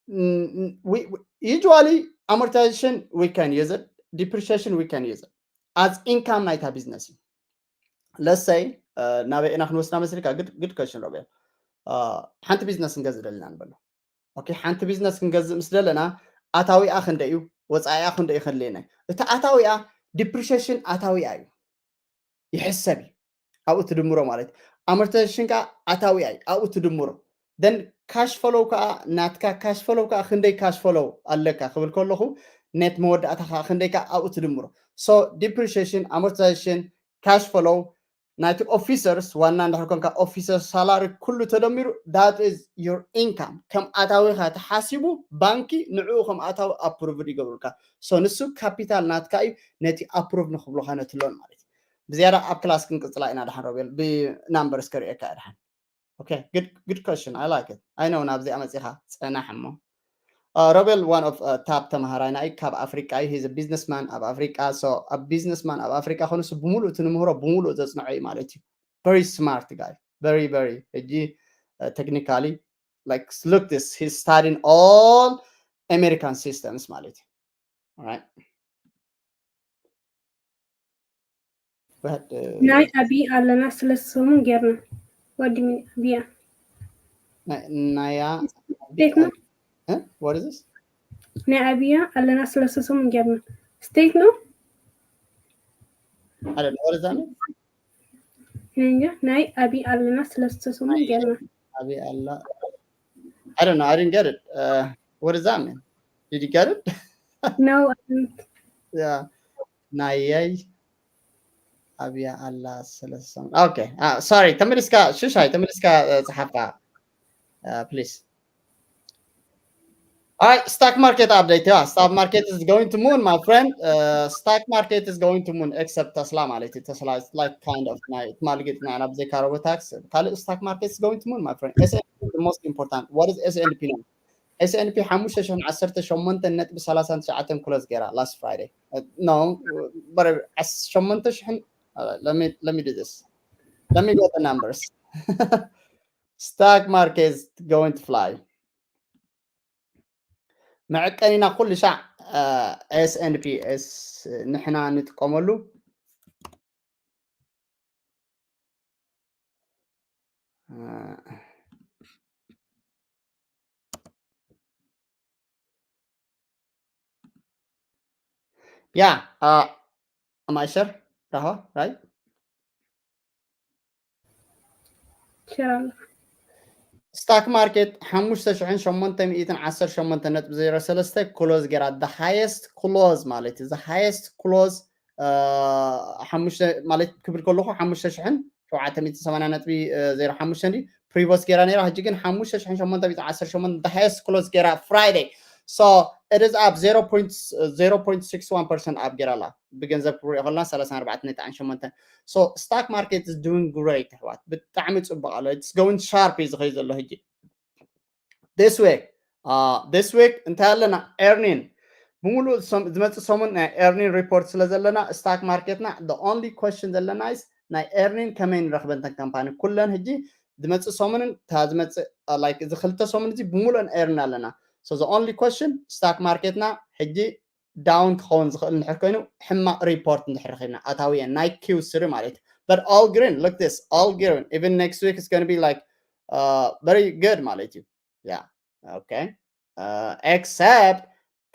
mm, mm, we, we usually amortization we can use it, depreciation we can use it as income ናይታ ቢዝነስ እዩ። ለሰይ ናበይ ኢና ክንወስዳ መስልካ? ግድ ከሽን ሮቤል ሓንቲ ቢዝነስ ክንገዝእ ደለና ንበሎ። ኦኬ ሓንቲ ቢዝነስ ክንገዝእ ምስ ደለና ኣታዊኣ ክንደ እዩ ወፃኢኣ ክንደ እዩ ክንልየና እዩ። እቲ ኣታዊኣ ዲፕሪሽን ኣታዊኣ እዩ ይሕሰብ እዩ ኣብኡ ትድምሮ ማለት እዩ። ኣሞርታይዜሽን ከዓ ኣታዊኣ እዩ ኣብኡ ትድምሮ። ደን ካሽ ፈሎው ከዓ ናትካ ካሽ ፈሎው ከዓ ክንደይ ካሽ ፈሎው ኣለካ ክብል ከለኹ ኔት መወዳእታ ከዓ ክንደይ ከዓ ኣብኡ ትድምሮ። So ዲፕሪሽን ኣሞርታይዜሽን ካሽ ፈሎው ናይቲ ኦፊሰርስ ዋና እንድሕር ኮንካ ኦፊሰር ሳላሪ ኩሉ ተደሚሩ that is your income ከም ኣታዊኻ ተሓሲቡ ባንኪ ንዕኡ ከም ኣታዊ ኣፕሩቭድ ይገብሩልካ። So ንሱ ካፒታል ናትካ እዩ ነቲ ኣፕሩቭ ንክብሉካ ነቲ ሎን ማለት እዩ። ብዝያዳ ኣብ ክላስ ክንቅፅላ ኢና ድሓን ሮቤል ብናምበርስ ከርእየካ እየ ድሓን። Okay, good question. I like it. I know ናብዚኣ መፂኻ ፀናሕ እሞ ሮቤል one of top ተምሃራይና እዩ ካብ ኣፍሪቃ እዩ። He's a businessman ኣብ ኣፍሪቃ። So ኣብ ቢዝነስማን ኣብ ኣፍሪቃ ኮኑ ብሙሉእ እቲ ንምህሮ ብሙሉእ ዘፅንዖ እዩ ማለት እዩ። Very smart guy, very very ሕጂ technically like look this, he's studying all American systems ማለት እዩ። Right. ናይ ኣብይ ኣለና ስለስተ ሰሙን ጌርና ወዲ ኣብያ ናያ ቤት ነው። What is this? ናይ ኣብያ ኣለና ስለስተ ሰሙን ጌርና ስቴት ነው። I don't know. What does that mean? እንጃ ናይ ኣብይ ኣለና ስለስተ ሰሙን ጌርና ኣብይ ኣላ I don't know. I didn't get it. Uh, what does that mean? Did you get it? ነው Yeah. ናየይ ኣብያ ኣላ ሰለስተ ሰሙን። Okay. Uh, sorry. ተመሊስካ ሽሻይ ተመሊስካ uh, ጸሓፍካ. Uh, please. All right, stock market update. Yeah, stock market is going to moon, my friend. Uh, stock market is going to moon, except Tesla ማለት እዩ። Tesla is like kind of ናይ ትማሊ ገጽና ኢና ብዘይካ ሮቦታክስ ካልእ stock market is going to moon, my friend. S and P the most important. What is S and P now? S and P ሓሙሽተ ሽሕን ዓሰርተ ሸሞንተን ነጥቢ ሰላሳን ትሽዓተን ክሎዝ ገይራ last Friday. Uh, no, but ሸሞንተ ሽሕን uh, let me let me do this. Let me go the numbers. Stock market is going to fly. መዐቀኒና ኩሉ ሻዕ S and P ንሕና ንጥቀመሉ ያ am I sure? ራሆ right? ሸራለ ስታክ ማርኬት ሓሙሽተ ሽሕን ሸሞንተ ሚእትን ዓሰርተ ሸሞንተ ነጥቢ ዜሮ ሰለስተ ክሎዝ ገይራ the highest close ማለት እዩ። The highest close ሓሙሽተ ማለት ክብል ከለኹ ሓሙሽተ ሽሕን ሸውዓተ ሚእትን ሰማንያ ነጥቢ ዜሮ ሓሙሽተ እንዲ previous ገይራ ነይራ። ሕጂ ግን ሓሙሽተ ሽሕን ሸሞንተ ሚእትን ዓሰርተ ሸሞንተ the highest close ገይራ Friday። So it is up zero point zero point six one percent up ገይራ ኣላ። ብገንዘብ ክሪኦ ከለና ሰላሳ ኣርባዕተ ነጥቢ ሸሞንተ። So stock market is doing great ኣሕዋት፣ ብጣዕሚ ፅቡቅ ኣሎ። It's going sharp እዩ ዝኸይ ዘሎ ሕጂ። This week uh, this week እንታይ ኣለና? Earning ብምሉእ ዝመፅእ ሰሙን ናይ earning report ስለ ዘለና ስታክ ማርኬትና the only question ዘለና is ናይ earning ከመይ ንረኽበን ተን ካምፓኒ ኩለን ሕጂ ዝመፅእ ሰሙንን እታ ዝመፅእ like እዚ ክልተ ሰሙን እዚ ብምሉእን earn ኣለና። So the only question ስታክ ማርኬትና ሕጂ down ክኸውን ዝኽእል እንድሕር ኮይኑ ሕማቕ report እንድሕር ረኺብና ኣታውየን ናይ Q three ማለት እዩ። But all green, look this, all green. Even next week is going to be like uh, very good ማለት እዩ። Yeah. Okay. Uh, except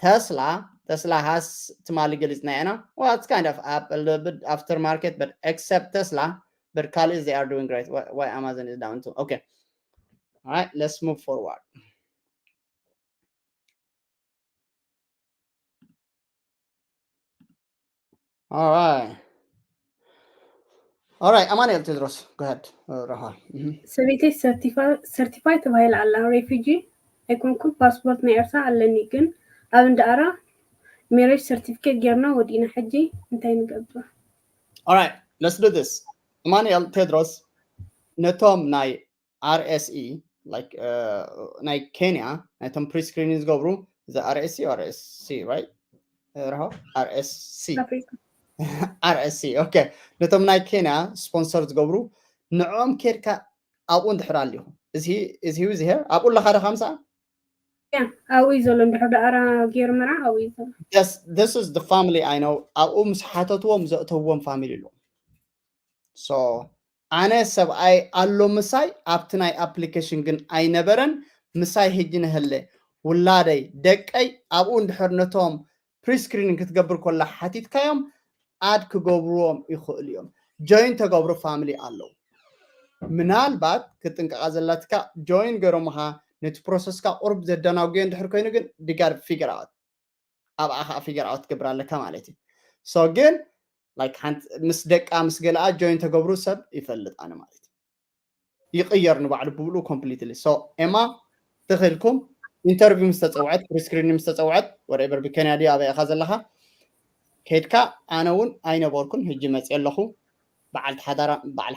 Tesla, Tesla has ትማሊ ገሊጽና ኢና። Well, it's kind of up a little bit after market, but except Tesla, but ካልእ they are doing great. Why, why Amazon is down too? Okay. All right, let's move forward. All right. All right, ኣማኑኤል ቴድሮስ፣ go ahead. ራሃ ሰበይተይ ሰርቲፋይ ተባሂላ ኣላ። ሬፊጂ ኣይኮንኩን፣ ፓስፖርት ናይ ኤርትራ ኣለኒ፣ ግን ኣብ እንዳኣራ ሜሬጅ ሰርቲፊኬት ጌርና ወዲእና። ሕጂ እንታይ ንገብር? All right, let's do this. ኣማኑኤል ቴድሮስ ነቶም ናይ RSE like ናይ ኬንያ ናይቶም pre screening ዝገብሩ the RSC RSC right? ራሃ RSC RSC okay። ነቶም ናይ ኬንያ ስፖንሰር ዝገብሩ ንዕኦም ኬድካ ኣብኡ እንድሕር ኣሊኹ እዚ እዚ እዚ ሄር ኣብኡ ኣለኻ ዶ? ከምሳ ኣብኡ እዩ ዘሎ። እንድሕር ደኣራ ገይሩ መርዓ ኣብኡ እዩ ዘሎ። This is the family I know. ኣብኡ ምስ ሓተትዎም ዘእተዎም ፋሚሊ ኣለዎም። So ኣነ ሰብኣይ ኣሎ ምሳይ ኣብቲ ናይ ኣፕሊኬሽን ግን ኣይነበረን። ምሳይ ሕጂ ንህለ ውላደይ ደቀይ ኣብኡ እንድሕር ነቶም pre screening ክትገብር ኮላ ሓቲትካዮም ኣድ ክገብርዎም ይኽእሉ እዮም። ጆይን ተገብሩ ፋሚሊ ኣለዉ። ምናልባት ክትጥንቀቓ ዘለካ ጆይን ገይሮምኻ ነቲ ፕሮሰስካ ቁሩብ ዘደናጉዮ እንድሕር ኮይኑ ግን they gotta figure out ኣብኣ ከዓ figure out ትገብር ኣለካ ማለት እዩ። So ግን like ሓንቲ ምስ ደቃ ምስ ገለኣ ጆይን ተገብሩ ሰብ ይፈልጥ ኣነ ማለት እዩ። ይቕየር ንባዕሉ ብብሉ completely። So ኤማ ተኺልኩም ኢንተርቪው ምስ ተፀውዐት pre screening ምስ ተፀውዐት whatever ብኬንያ ድዩ ኣበይ ኢኻ ዘለኻ ከይድካ ኣነ እውን ኣይነበርኩን ሕጂ መፅየ ኣለኹ በዓል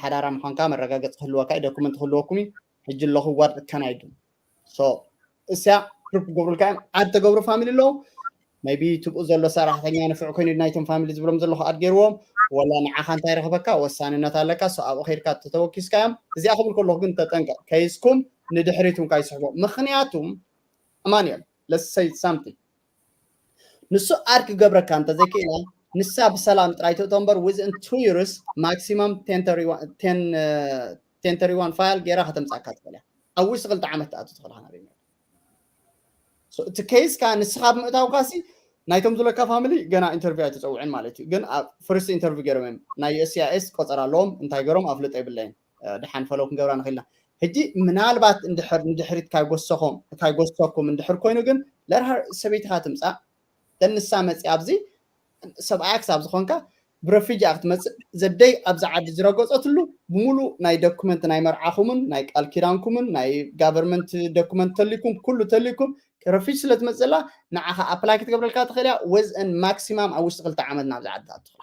ሓዳራ ምዃንካ መረጋገፂ ክህልወካ እዩ። ዶኩመንት ክህልወኩም እዩ። ሕጂ ኣለኹ what can I do? So እስያ ፕሩፍ ክገብሩልካ እዮም። ዓድ ተገብሩ ፋሚሊ ኣለዉ maybe ትብኡ ዘሎ ሰራሕተኛ ንፍዕ ኮይኑ ናይቶም ፋሚሊ ዝብሎም ዘለኹ ኣድ ገይርዎም ወላ ንዓኻ እንታይ ረኽበካ ወሳንነት ኣለካ። So ኣብኡ ከይድካ ተተወኪስካ እዮም። እዚኣ ክብል ከለኹ ግን ተጠንቀቕ ከይስኩም ንድሕሪት እውን ካይስሕቦ። ምኽንያቱም ኣማንኤል let's say something ንሱ ኣድ ክገብረካ እንተዘይክእላ ንሳ ብሰላም ጥራይ ትእቶ እምበር within two years maximum ten thirty one file ገይራ ከተምፃካ ትኽእል እያ። ኣብ ውሽጢ ክልተ ዓመት ትኣቱ ትኽእልካ ናብ email። እቲ ኬስካ ንስኻ ብምእታውካ ሲ ናይቶም ዝለካ ፋሚሊ ገና ኢንተርቪው ኣይተፀውዕን ማለት እዩ። ግን ኣብ ፈርስት ኢንተርቪው ገይሮም እዮም ናይ USCIS ቆፀራ ኣለዎም። እንታይ ገይሮም ኣፍልጦ የብለይን። ድሓን ፈለው ክንገብራ ንኽእልና። ሕጂ ምናልባት እንድሕር ንድሕሪት ካይጎሰኹም ካይጎሰኩም እንድሕር ኮይኑ ግን let her ሰበይትኻ ትምፃእ። ንሳ መፂኣ ኣብዚ ሰብኣያ ክሳብ ዝኾንካ ብረፊጂ ክትመፅእ ዘደይ ኣብዚ ዓዲ ዝረገፀትሉ ብምሉእ ናይ ዶኩመንት ናይ መርዓኹምን ናይ ቃል ኪዳንኩምን ናይ ጋቨርመንት ዶኩመንት ተሊኩም ኩሉ ተሊኩም ረፊጅ ስለ ትመፅእ ዘላ ንዓኻ ኣፕላይ ክትገብረልካ ትኽእል እያ። ወዝአን ማክሲማም ኣብ ውሽጢ ክልተ ዓመት ናብዚ ዓዲ ትኣትኽላ።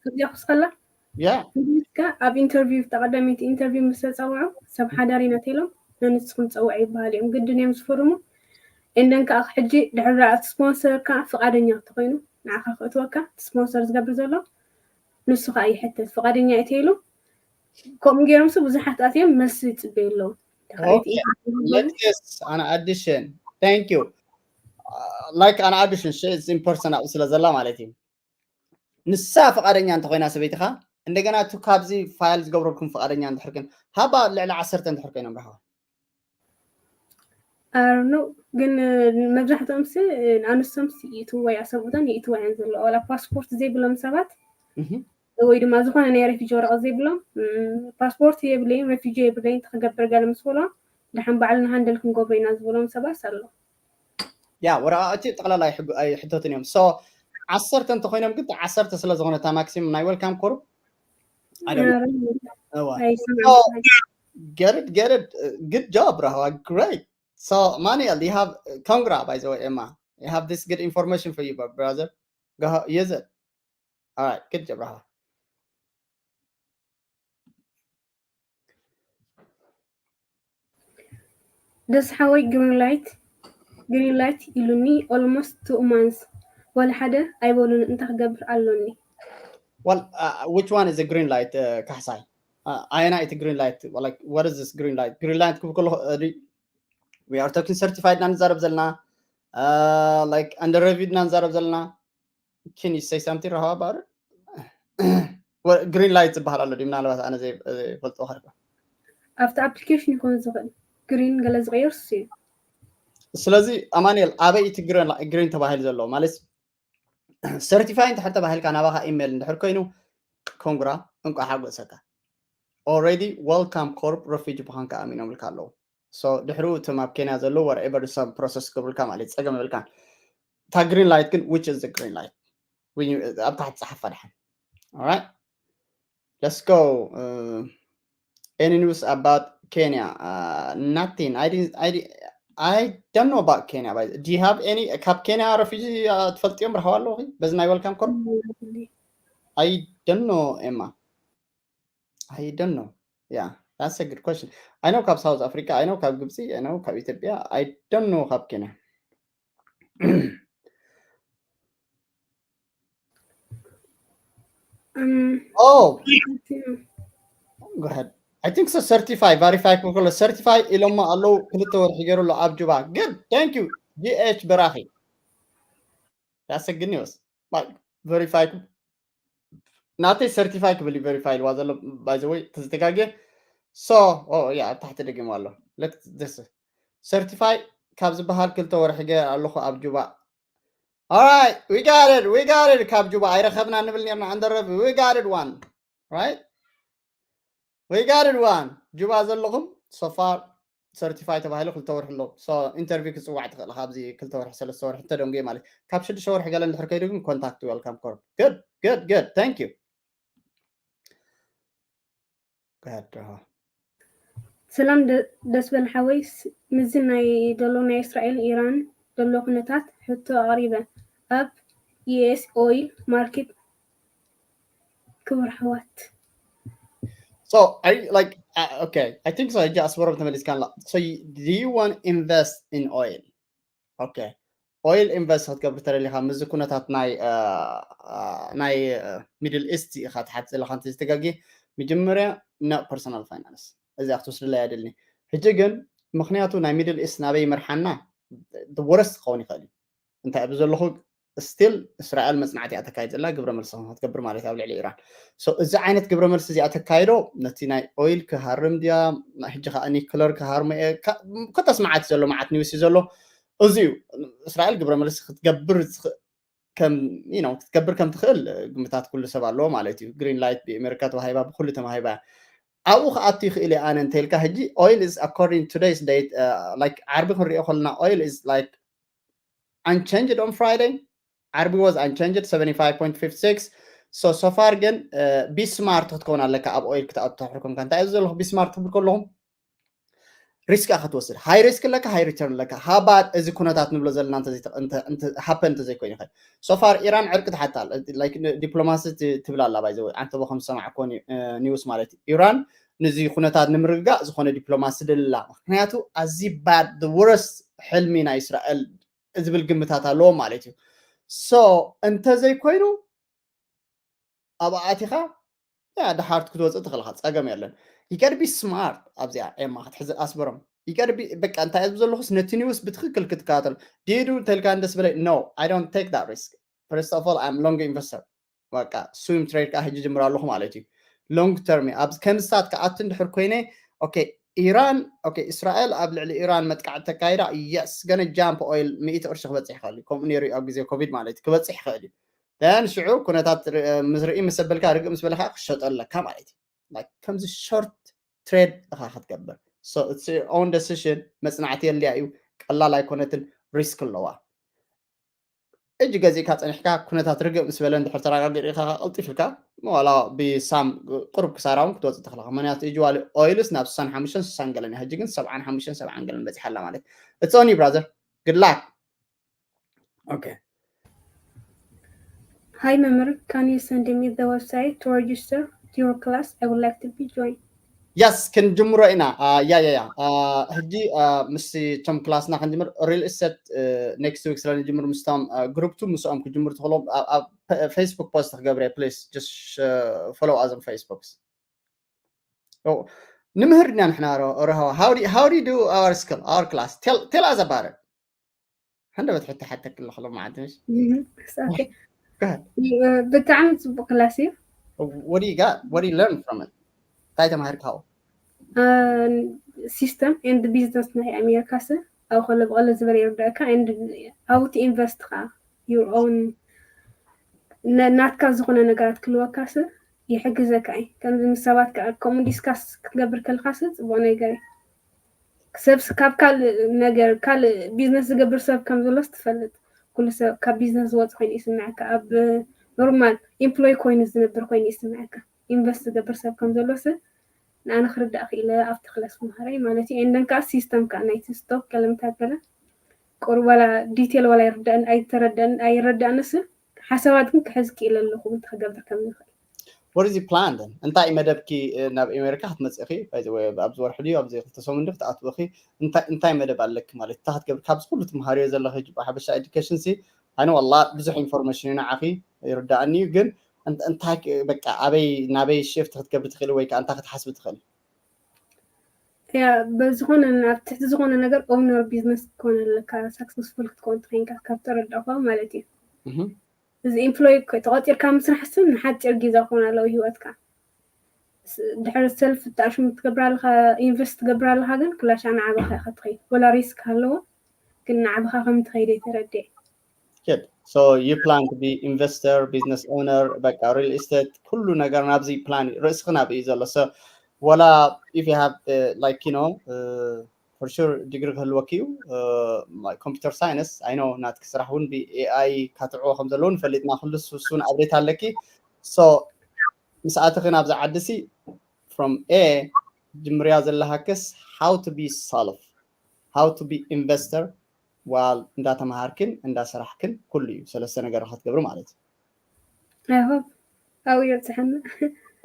ኣብዚኣ ክስከላ ንካ ኣብ ኢንተርቪው ተቀዳሚት ኢንተርቪው ምስ ተፀውዑ ሰብ ሓዳር ኢና ተሎም ንንስኹም ፀውዐ ይበሃል እዮም ግድን እዮም ዝፈርሙ። እንደን ከዓ ሕጂ ድሕሪ እቲ ስፖንሰር ከዓ ፍቃደኛ ተኮይኑ ንዓካ ክእትወካ ስፖንሰር ዝገብር ዘሎ ንሱ ከዓ ይሕተት ፍቃደኛ እየ ተይሉ። ከምኡ ገይሮም ሱ ብዙሓት ኣትዮም መልሲ ይፅበዩ ኣለዉ። Okay, let's an addition. Thank you. Uh, like an addition, she is in person ኣብኡ ስለ ዘላ ማለት እዩ። ንሳ ፍቓደኛ እንተኾይና ሰበይትኻ፣ እንደገና እቲ ካብዚ ፋይል ዝገብረልኩም ፍቓደኛ እንድሕር ግን፣ ሃባ ልዕሊ ዓሰርተ እንድሕር ኮይኖም ረኸባ። ኣርኖ ግን መብዛሕትኦም ሲ ኣንስቶም ይእትዋ እያ፣ ሰብኡተን ይእትዋ እየን ዘሎ። ዋላ ፓስፖርት ዘይብሎም ሰባት ወይ ድማ ዝኾነ ናይ ሬፊጂ ወረቐት ዘይብሎም፣ ፓስፖርት የብለይን፣ ሬፊጂ የብለይን፣ ተክገብር ገለ ምስ በሎ፣ ደሓን ባዕልና ሃንደል ክንገብሮ ኢና ዝበሎም ሰባት ኣሎ። ያ ወረቓቕቲ ጠቕላላ ኣይሕተትን እዮም። ሶ ዓሰርተ እንተኮይኖም ግን ዓሰርተ ስለ ዝኾነ እታ ማክሲም ናይ ዌልካም ኮርፕ። Get it, get it. Good job, Rahwa. Great. So Manuel, you have, congra, by the way, Emma. You have this good information for you, brother. Go ahead, use it. All right, good job, Rahwa. ደስ ሓወይ green light green light ኢሉኒ almost two months ዋላ ሓደ ኣይበሉን እንታይ ክገብር ኣሎኒ? Well, uh, which one is a green light, uh, ካሕሳይ? Uh, ኣየና እቲ green light? Like, what is this green light? Green light ክብል ከለኹ we are talking certified ኢና ንዛረብ ዘለና, uh, like under review ኢና ንዛረብ ዘለና. Can you say something, Rahwa, about it? Green light ዝበሃል ኣሎ ድዩ? ምናልባት ኣነ ዘይፈልጦ ከልካ ኣብቲ ኣፕሊኬሽን ይኮን ዝኽእል ግሪን ገለ ዝቀየር ሱ እዩ። ስለዚ ኣማኑኤል ኣበይ እቲ ግሪን ተባሂሉ ዘሎ ማለት ሰርቲፋይ እንድሕር ተባሂልካ ናባኻ ኢሜል እንድሕር ኮይኑ ኮንግራ እንቋ ሓጎሰካ። Already welcome corp refugee ምዃንካ ኣሚኖምልካ ኣለዉ። So ድሕሩ እቶም ኣብ ኬንያ ዘለዉ whatever some process ክገብሩልካ ማለት ጸገም የብልካን። እታ green light ግን which is the green light? ኣብ ታሕቲ ጸሓፋ ድሓን። Alright, let's go. Uh, any news about Kenya? Uh, nothing. I didn't. I, di- I don't know about Kenya. But do you have any? ካብ ኬንያ ረፊጂ ትፈልጥዮም ረኸባ ኣለኹ በዚ ናይ welcome corp? I don't know, Emma. I don't know. Yeah, that's a good question. I know ካብ South Africa, I know ካብ ግብፂ, I know ካብ ኢትዮጵያ, I don't know ካብ ኬንያ። Um, Oh, go ahead. I think so. Certify, verify ክብሎ certify ኢሎሞ ኣለዉ ክልተ ወርሒ ገይሩ ኣሎ ኣብ ጁባ። Good, thank you. GH በራኺ. That's a good news. Like verify ናተይ certify ክብል እዩ verify ኢልዋ ዘሎ by the way ተዝተጋግየ። So oh yeah ኣብ ታሕቲ ደጊሙ ኣሎ። Let this certify ካብ ዝበሃል ክልተ ወርሒ ገይረ ኣለኹ ኣብ ጁባ። Alright, we got it, we got it. ካብ ጁባ ኣይረኸብና ንብል ነርና under review. We got it one, right? We got it one. ጁባ ዘለኹም so far certify ተባሂሉ ክልተ ወርሒ ኣሎ። So interview ክጽዋዕ ትኽእል ኢኻ ኣብዚ ክልተ ወርሒ ሰለስተ ወርሒ እንተደንጉየ ማለት ካብ ሽዱሽተ ወርሒ ገለ እንድሕር ከይዱ ግን contact welcome corp. Good, good, good. Thank you. Go ahead, Rahwa. ሰላም ደስ በል ሓወይ፣ ምስዚ ናይ ዘሎ ናይ እስራኤል ኢራን ዘሎ ኩነታት ሕቶ ኣቕሪበ ኣብ ዩኤስ ኦይል ማርኬት ክቡር ኣሕዋት። So I like uh, okay, I think so. ሕጂ ኣስመሮም ተመሊስካ ኣላ። So you- do you want invest in oil? Okay, oil invest ክትገብር ተደሊኻ ምስዚ ኩነታት ናይ uh, uh, ናይ ሚድል ኢስት ኢኻ ትሓት ዘለኻ እንተዝተጋጊ መጀመርያ ናብ personal finance እዚኣ ክትወስድላ እያ ደልኒ። ሕጂ ግን ምክንያቱ ናይ ሚድል ኢስት ናበይ ይመርሓና worst ክኸውን ይኽእል እዩ። እንታይ ኣብ ዘለኹ still እስራኤል መፅናዕቲ እያ ተካይድ ዘላ ግብረ መልሲ ክትገብር ማለት ኣብ ልዕሊ ኢራን። So እዚ ዓይነት ግብረ መልሲ እዚኣ ተካይዶ ነቲ ናይ ኦይል ክሃርም ድያ ሕጂ ከዓ ኒክለር ክሃርሞ እየ ከተስማዓት ዘሎ መዓት ኒውስ እዩ ዘሎ። እዚ እዩ እስራኤል ግብረ መልሲ ክትገብር ከም you know ክትገብር ከም ትኽእል ግምታት ኩሉ ሰብ ኣለዎ ማለት እዩ። Green light ብኣሜሪካ ተዋሂባ ብኩሉ ተማሂባ ኣብኡ ክኣቱ ይኽእል እየ ኣነ እንተልካ ሕጂ oil is according today's date like ዓርቢ ክንሪኦ ከለና oil is like unchanged on Friday. ዓርቢ was unchanged seventy five point five six. So so far ግን be smart ክትከውን ኣለካ ኣብ oil ክትኣቱ ተሕርኩም ከ እንታይ እዩ ዘለኹ be smart ትብል ከለኹም risk ክትወስድ high risk ኣለካ high return ኣለካ ሃባት እዚ ኩነታት ንብሎ ዘለና happen እንተዘይኮይኑ ይኽእል። So far ኢራን ዕርቂ ትሓታል like diplomacy ትብል ኣላ by the way ኣንተ ቦኸም ዝሰማዕኮ news ማለት እዩ ኢራን ንዚ ኩነታት ንምርግጋእ ዝኾነ ዲፕሎማሲ ደልላ ምክንያቱ ኣዚ bad the worst ሕልሚ ናይ እስራኤል ዝብል ግምታት ኣለዎም ማለት እዩ። So እንተዘይኮይኑ ኣብ ኣቲኻ ያ ድሓርት ክትወፅእ ትኽእልኻ ጸገም የለን። you gotta be smart ኣብዚኣ ኤማ ክትሕዝ ኣስበሮም። You gotta be በቃ እንታይ እየ ዘለኹስ ነቲ ኒውስ ብትክክል ክትከታተል ዲዱ ተልካ እንደስ በለ no, I don't take that risk. First of all, I'm long investor. በቃ swing trade ከዓ ሕጂ ጀምር ኣለኹ ማለት እዩ። Long term ኣብ ከምስታት ክኣቱ እንድሕር ኮይነ okay ኢራን okay እስራኤል ኣብ ልዕሊ ኢራን መጥቃዕቲ ተካይዳ yes gonna jump oil ሚእቲ ቅርሺ ክበፅሕ ይኽእል እዩ። ከምኡ ነይሩ ኣብ ግዜ ኮቪድ ማለት እዩ ክበፅሕ ይኽእል እዩ። Then ሽዑ ኩነታት ምስ ርኢ ምስ ኣበልካ ርግእ ምስ በለካ ክሸጦ ኣለካ ማለት እዩ። Like ከምዚ short trade ኢኻ ክትገብር so it's your own decision። መፅናዕቲ የድልያ እዩ። ቀላል ኣይኮነትን። ሪስክ ኣለዋ። እጅ ገዚእካ ፀኒሕካ ኩነታት ርግእ ምስ በለ እንድሕር ተረጋጊእካ ቀልጢፍ ኢልካ ዋላ ብሳም ቁሩብ ክሳራ እውን ክትወፅእ ትኽእል ኢኻ። ምክንያቱ እጅ ዋሊ ኦይልስ ናብ ስሳን ሓሙሽተን ስሳን ገለን እያ። ሕጂ ግን ሰብዓን ሓሙሽተን ሰብዓን ገለን በፂሓ ኣላ ማለት it's on you brother. Good luck. Okay. Hi መምህር, can you send me the website to register to your class? I would like to be join. Yes ክንጅምሮ ኢና። ያ ያ ያ ሕጂ ምስ ቶም ክላስና ክንጅምር real estate next week ስለ ንጅምር ምስቶም ግሩፕ ቱ ምስኦም ክጅምር ትኽእሎም ኣብ Facebook post ክገብረ please just follow us on Facebook. ንምህር ድና ንሕና ረሃዋ how do you do our skill our class tell us about it. ሓንደበት ሕቶ ሓተክ ኣለኹ ሎማዓንቲ ምሽ ብጣዕሚ ፅቡቅ ክላስ እዩ። What do you got? What do you learn from it? እንታይ ተማሂርካ? System and business ናይ ኣሜሪካ ስ ኣብ ከሎ ብቀለ ዝበለ ይርዳእካ and how to invest ከዓ your own ናትካ ዝኾነ ነገራት ክልወካ ስ ይሕግዘካ እዩ። ከምዚ ምስ ሰባት ከምኡ ዲስካስ ክትገብር ከለካ ስ ፅቡቅ ነገር እዩ። ሰብ ካብ ካልእ ነገር ካልእ ቢዝነስ ዝገብር ሰብ ከም ዘሎስ ትፈልጥ። ኩሉ ሰብ ካብ ቢዝነስ ዝወፅ ኮይኑ ይስምዐካ። ኣብ ኖርማል ኢምፕሎይ ኮይኑ ዝነብር ኮይኑ ይስምዐካ። ኢንቨስት ዝገብር ሰብ ከም ዘሎስ ንኣነ ክርዳእ ክኢለ ኣብቲ ክላስ ምሃረይ ማለት እዩ። ኤንደን ከዓ ሲስተም ከዓ ናይቲ ስቶክ ገለምታት ገለ ቁሩብ ዋላ ዲቴል ዋላ ኣይርዳእን ኣይተረዳእን ኣይረዳእንስ ሓሳባት ግን ክሕዝ ክኢለ ኣለኹ እንታይ ክገብር ከም ንኽእል። What is your plan then? እንታይ መደብኪ ናብ ኣሜሪካ ክትመፅእኺ ኣብዚ ወርሒ ድዩ ኣብዚ ክልተ ሰሙን ድዩ ክትኣትውኺ እንታይ መደብ ኣለኪ ማለት እንታይ ክትገብሪ ካብዚ ኩሉ ትምሃርዮ ዘለኺ ብሓበሻ ኤዱኬሽን ሲ ኣነ ዋላ ብዙሕ ኢንፎርሜሽን እዩ ንዓኺ ይርዳእኒ እዩ ግን እንታይ በቃ ኣበይ ናበይ ሽፍት ክትገብሪ ትኽእሊ ወይ ከዓ እንታይ ክትሓስቢ ትኽእሊ? ያ በዝኾነ ኣብ ትሕቲ ዝኾነ ነገር ኦውነር ቢዝነስ ክትኮን ኣለካ ሳክሰስፉል ክትኮን ተኮይንካ ካብ ተረዳእኳ ማለት እዩ። እዚ ኢምፕሎይ ተቆፂርካ ምስራሕ ስን ንሓፂር ግዜ ክኾን ኣለዎ ህይወትካ። ድሕሪ ሰልፍ ተኣሽሙ ትገብር ኣለካ ኢንቨስት ትገብር ኣለካ ግን ኩላሻ ንዓባኻ ኢካ ትኸይድ ወላ ሪስክ ኣለዎ ግን ንዓባኻ ከም ትኸይድ ኣይተረድእ። Good. So you plan to be investor, business owner, በቃ real estate ኩሉ ነገር ናብዚ ፕላን ርእስኺ ናብኡ እዩ ዘሎ። So ወላ if you have uh, like you know uh, for sure ዲግሪ ክህልወኪ እዩ ኮምፒውተር ሳይንስ I know ናትኪ ስራሕ እውን ብኤኣይ ካትዕዎ ከም ዘለዉ ንፈልጥና ኩሉ እሱን ኣብዴት ኣለኪ። So ምስ ኣተኺ ናብዚ ዓዲ ሲ from A ጅምርያ ዘለሃክስ how to be self how to be investor while እንዳተምሃርክን እንዳሰራሕክን ኩሉ እዩ ሰለስተ ነገር ክትገብሪ ማለት እዩ። I hope ኣብኡ ይብፅሐና።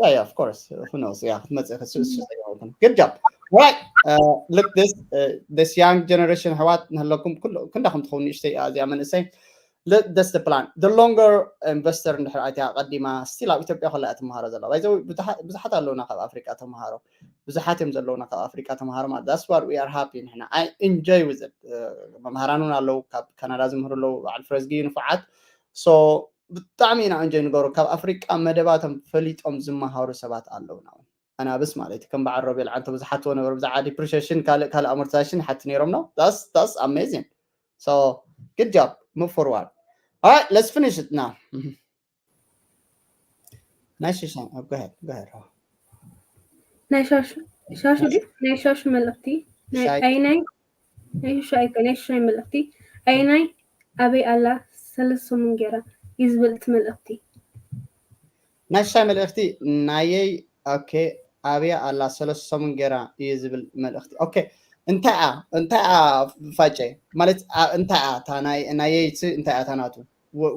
Yeah, yeah, of course. Who knows? Yeah, ክትመፅእ ክትስእሱ ዘይኮንኩም። Good job. Right. Uh, look this uh, this young generation ኣሕዋት ንህለኩም ኩሉ ክንዳኹም ትኸውን ንእሽተይ እዚኣ መንእሰይ that's the plan. The longer investor እንድሕር ኣትያ ቀዲማ still ኣብ ኢትዮጵያ ከላ እያ ትመሃሮ ዘላ። ባይዘው ብዙሓት ኣለውና ካብ ኣፍሪቃ ተምሃሮ ብዙሓት እዮም ዘለውና ካብ ኣፍሪቃ ተምሃሮ ማለት that's what we are happy ንሕና I enjoy with it. መምሃራን እውን ኣለዉ ካብ ካናዳ ዝምህሩ ኣለዉ በዓል ፍረዝጊ ንፉዓት so ብጣዕሚ ኢና እንጆይ ንገብሮ ካብ ኣፍሪቃ መደባቶም ፈሊጦም ዝመሃሩ ሰባት ኣለውና ኣናብስ ማለት እዩ ከም በዓል ሮቤል ዓንተ ብዙሓት ነበሩ ብዛዕባ ዲፕሪሽን ካልእ ካልእ ኣሞርታይዜሽን ሓቲ ነይሮም ነው that's that's amazing. So good job, move forward. All right, let's finish it now. ናይ ሽሻይ go ahead go ahead. ናይ ሻሹ ሻሹ ድዩ ናይ ሻሹ መልእክቲ ናይ ኣይናይ ናይ ሻይ ናይ ሻይ መልእክቲ ኣይናይ ኣበይ ኣላ ሰለስተ ሰሙን ገይራ እዩ ዝብል እቲ መልእክቲ። ናይ ሻይ መልእክቲ ናየይ okay ኣበይ ኣላ ሰለስተ ሰሙን ገይራ እዩ ዝብል መልእክቲ okay እንታይ ኣ እንታይ ኣ ፋጨ ማለት እንታይ ኣ እታ ናየይ እንታይ ኣ እታ ናቱ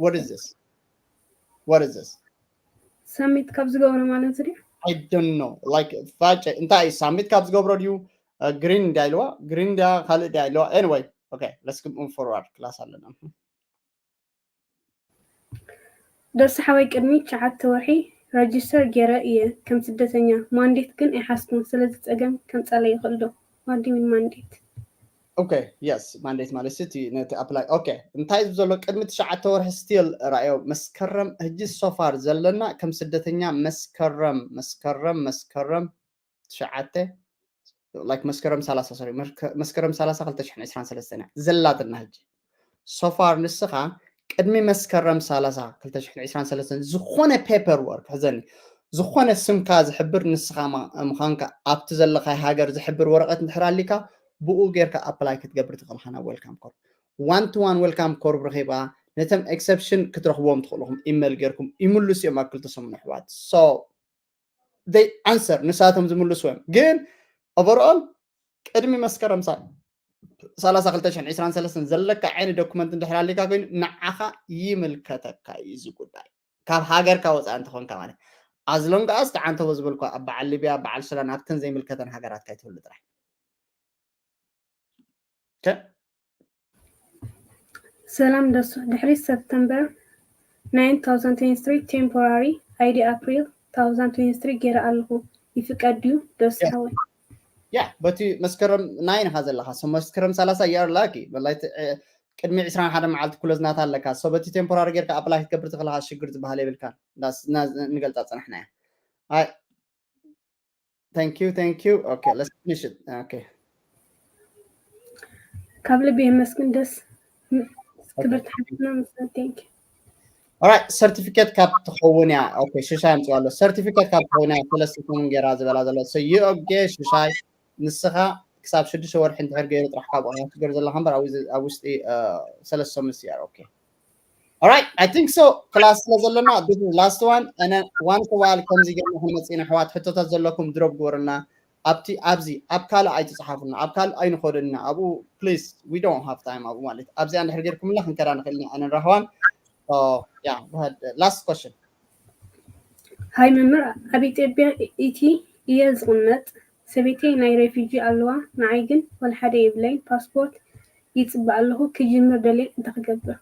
what is this what is this ሳሚት ካብ ዝገብሮ ማለት ድዩ? I don't know like ፋጨ እንታይ ሳሚት ካብ ዝገብሮ ድዩ ግሪን እንዳ ኢልዋ ግሪን እንዳ ካልእ እንዳ ኢልዋ anyway okay let's move forward ክላስ ኣለና። ደርሲ ሓወይ ቅድሚ ትሽዓተ ወርሒ ረጅስተር ገይረ እየ ከም ስደተኛ። ማንዴት ግን ኣይሓዝኩን። ስለዚ ጸገም ከምጻለይ ይኽእል ዶ? What do you mean ማንዴት? ኦኬ፣ የስ፣ ማንዴት ማለት እቲ ነቲ ኣፕላይ። ኦኬ፣ እንታይ ዘሎ ቅድሚ ትሽዓተ ወርሒ ስቲል ራእዮ መስከረም፣ ህጂ ሶፋር ዘለና ከም ስደተኛ መስከረም መስከረም መስከረም ትሽዓተ like መስከረም ሰላሳ፣ ሶሪ፣ መስከረም ሰላሳ ክልተ ሽሕን ዕስራን ሰለስተን እያ ዘላትና። ህጂ ሶፋር ንስኻ ቅድሚ መስከረም ሰላሳ ክልተ ሽሕን ዕስራን ሰለስተን ዝኾነ ፔፐር ወርክ፣ ሕዘኒ፣ ዝኾነ ስምካ ዝሕብር፣ ንስኻ ምዃንካ ኣብቲ ዘለኻይ ሃገር ዝሕብር ወረቐት እንድሕር ኣሊካ፣ ብኡ ጌርካ ኣፕላይ ክትገብር ትኽእል ኢኻ ናብ ዌልካም ኮርፕ። ዋን ቱ ዋን ዌልካም ኮርፕ ረኺባ፣ ነቶም ኤክሰፕሽን ክትረኽብዎም ትኽእሉ ኢኹም። ኢሜል ጌርኩም ይምልሱ እዮም ኣብ ክልተ ሰሙን ኣሕዋት። So they answer፣ ንሳቶም ዝምልሱ እዮም። ግን ኦቨርኦል ቅድሚ መስከረም ሰላሳ ክልተ ሽሕን ዕስራን ሰለስተን ዘለካ ዓይነት ዶኩመንት እንድሕር ኣሊካ ኮይኑ ንዓኻ ይምልከተካ እዩ እዚ ጉዳይ። ካብ ሃገርካ ወፃኢ እንተኾንካ ማለት። ኣዝሎንጋስ ተዓንተቦ ዝበልኳ ኣብ በዓል ሊብያ፣ በዓል ሱዳን፣ ኣብተን ዘይምልከተን ሃገራት ካይትህሉ ጥራይ። ሰላም ደሱ፣ ድሕሪ ሰፕተምበር ናይን two thousand twenty-three ቴምፖራሪ፣ ኣይዲ ኣፕሪል two thousand twenty-three ገይረ ኣለኹ። ይፍቀድ ድዩ ደሱ ሓወይ? ያ፣ በቲ መስከረም ናይን ኢኻ ዘለኻ። So መስከረም ሰላሳ you are lucky። ወላሂ ቅድሚ ዕስራን ሓደን መዓልቲ ኩለዝናት ኣለካ። So በቲ ቴምፖራሪ ጌርካ ኣፕላይ ክትገብር ትኽእልኻ፣ ሽግር ዝበሃል የብልካን። ንገልጻ ጽናሕና እያ። Thank you, thank you. Okay, let's finish it. Okay. ካብ ልቢ የመስግን ደስ ክብርቲ ሓፍትና ምስ thank you። Alright, ሰርቲፊኬት ካብ ትኸውን እያ። ኦኬ፣ ሽሻይ ኣምጽዋ ኣሎ። ሰርቲፊኬት ካብ ትኸውን እያ። ሰለስተ ሰሙን ገይራ ዝበላ ዘሎ። So you okay ሽሻይ፣ ንስኻ ክሳብ ሽዱሽተ ወርሒ እንድሕር ገይሩ ጥራሕ ካብኡ ክትገር ዘለኻ እምበር ኣብ ውሽጢ ሰለስተ ሰሙን you are okay. Alright, I think so። ክላስ ስለ ዘለና this is last one and then once a while ከምዚ ገርና ክንመጽእ ኢና። ኣሕዋት ሕቶታት ዘለኩም ድሮፕ ግበሩልና። ኣብቲ ኣብዚ ኣብ ካልእ ኣይትጽሓፉልና፣ ኣብ ካልእ ኣይንኸደልና። ኣብኡ please we don't have time ኣብኡ ማለት ኣብዚኣ እንድሕር ጌርኩምና ክንከዳ ንኽእል ኢና። ኣነን ራህዋን። Yeah, go ahead. Last question. ሃይ መምህር፣ ኣብ ኢትዮጵያ ኢቲ እየ ዝቕመጥ። ሰበይተይ ናይ ሬፊጂ ኣለዋ፣ ንዓይ ግን ወላ ሓደ የብለይን። ፓስፖርት ይጽበ ኣለኹ፣ ክጅምር ደልየ እንታይ ክገብር?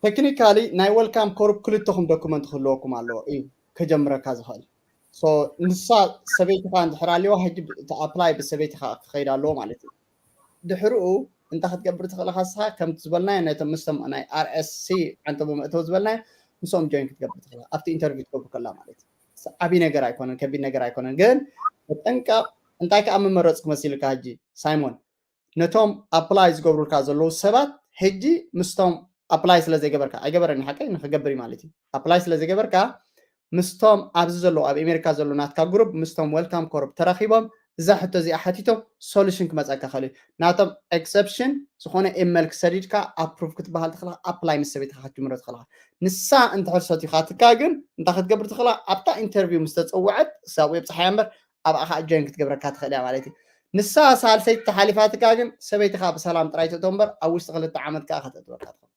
ቴክኒካሊ ናይ ዌልካም ኮርፕ ክልተኹም ዶኩመንት ክህልወኩም ኣለዎ እዩ ከጀምረካ ዝኽእል። So ንሳ ሰበይትኻ እንድሕር ኣልዋ ሕጂ እቲ ኣፕላይ ብሰበይትኻ ክኸይድ ኣለዎ ማለት እዩ። ድሕርኡ እንታይ ክትገብር ትኽእል ኢኻ ንስኻ? ከምቲ ዝበልናዮ ነቶም ምስቶም ናይ ኣር ኤስ ሲ ዓንተቦ መእተዊ ዝበልናዮ ምስኦም ጆይን ክትገብር ትኽእል ኢኻ። ኣብቲ ኢንተርቪው ትገብር ከላ ማለት እዩ። ዓብዪ ነገር ኣይኮነን፣ ከቢድ ነገር ኣይኮነን። ግን ተጠንቀቕ። እንታይ ከኣ ምመረጽኩ መሲልካ ሕጂ ሳይሞን? ነቶም ኣፕላይ ዝገብሩልካ ዘለዉ ሰባት ሕጂ ምስቶም ኣፕላይ ስለ ዘይገበርካ፣ ኣይገበረን ሓቀይ ንክገብር እዩ ማለት እዩ። ኣፕላይ ስለ ዘይገበርካ ምስቶም ኣብዚ ዘለዉ ኣብ ኣሜሪካ ዘለዉ ናትካ ግሩፕ ምስቶም ዌልካም ኮርፕ ተራኺቦም እዛ ሕቶ እዚኣ ሓቲቶም ሶሉሽን ክመፀካ ክእል እዩ። ናቶም ኤክሰፕሽን ዝኾነ ኢሜል ክሰዲድካ ኣፕሩቭ ክትበሃል ትኽእልካ፣ ኣፕላይ ምስ ሰበይትካ ክትጅምሮ ትኽእልካ። ንሳ እንድሕር ሰቲኻትካ ግን እንታይ ክትገብር ትኽእላ? ኣብታ ኢንተርቪው ምስ ተፀወዐት ክሳብ የብፅሓያ እምበር ኣብኣ ከዓ ጆይን ክትገብረካ ትኽእል እያ ማለት እዩ። ንሳ ሳልሰይቲ ተሓሊፋትካ ግን ሰበይትኻ ብሰላም ጥራይ ትእቶ እምበር ኣብ ውሽጢ ክልተ ዓመት ከዓ ከተእትወካ ትኽእል።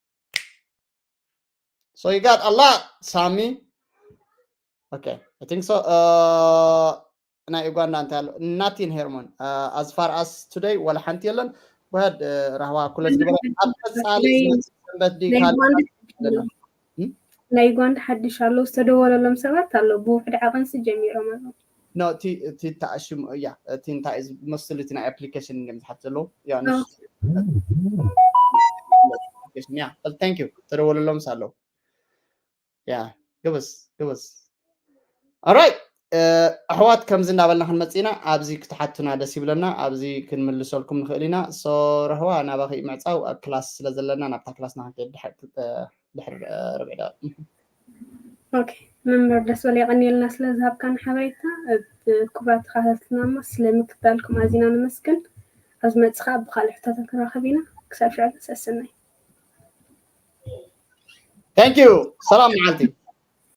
So you got a lot ሳሚ። Okay, I think so. Uh, ናይ ኡጋንዳ እንታይ ኣሎ? Nothing ሄርሞን። Uh, as far as today ወላ ሓንቲ የለን። Go ahead, uh, ራህዋ ኩለ ዝግበረ ኣብ ቀጻሊ ሰንበት ዲ ካልእ ናይ ዩጋንዳ ሓድሽ ኣሎ ዝተደወለሎም ሰባት ኣሎ ብውሕድ ዓቐንሲ ጀሚሮም ኣሎ። No, እቲ ተኣሽሙ እያ። እቲ እንታይ መስሉ እቲ ናይ ኣፕሊኬሽን እዮም ዝሓት ዘለዉ። ያ ንሱ ኣፕሊኬሽን ያ። Thank you። ተደወለሎም ኣለዉ። ያ ግብስ ግብስ። Alright, ኣሕዋት ከምዚ እናበልና ክንመፅእ ኢና። ኣብዚ ክትሓቱና ደስ ይብለና፣ ኣብዚ ክንምልሰልኩም ንኽእል ኢና። So ረህዋ ናባኺ ምዕፃው ኣብ ክላስ ስለ ዘለና ናብታ ክላስና ክንከይድ ድሕር ርብዒ ደቂቕ። ኦኬ መምህር ደስ በለ የቐንየልና ስለ ዝሃብካን ሓበሬታ። ክቡራት ተኸታተልትና ድማ ስለ ምክታልኩም ኣዚና ነመስግን። ኣብ ዝመፅእ ከዓ ብካልእ ሕቶታት ክንራኸብ ኢና። ክሳብ ሽዑ ሰሰናይ። Thank you። ሰላም መዓልቲ።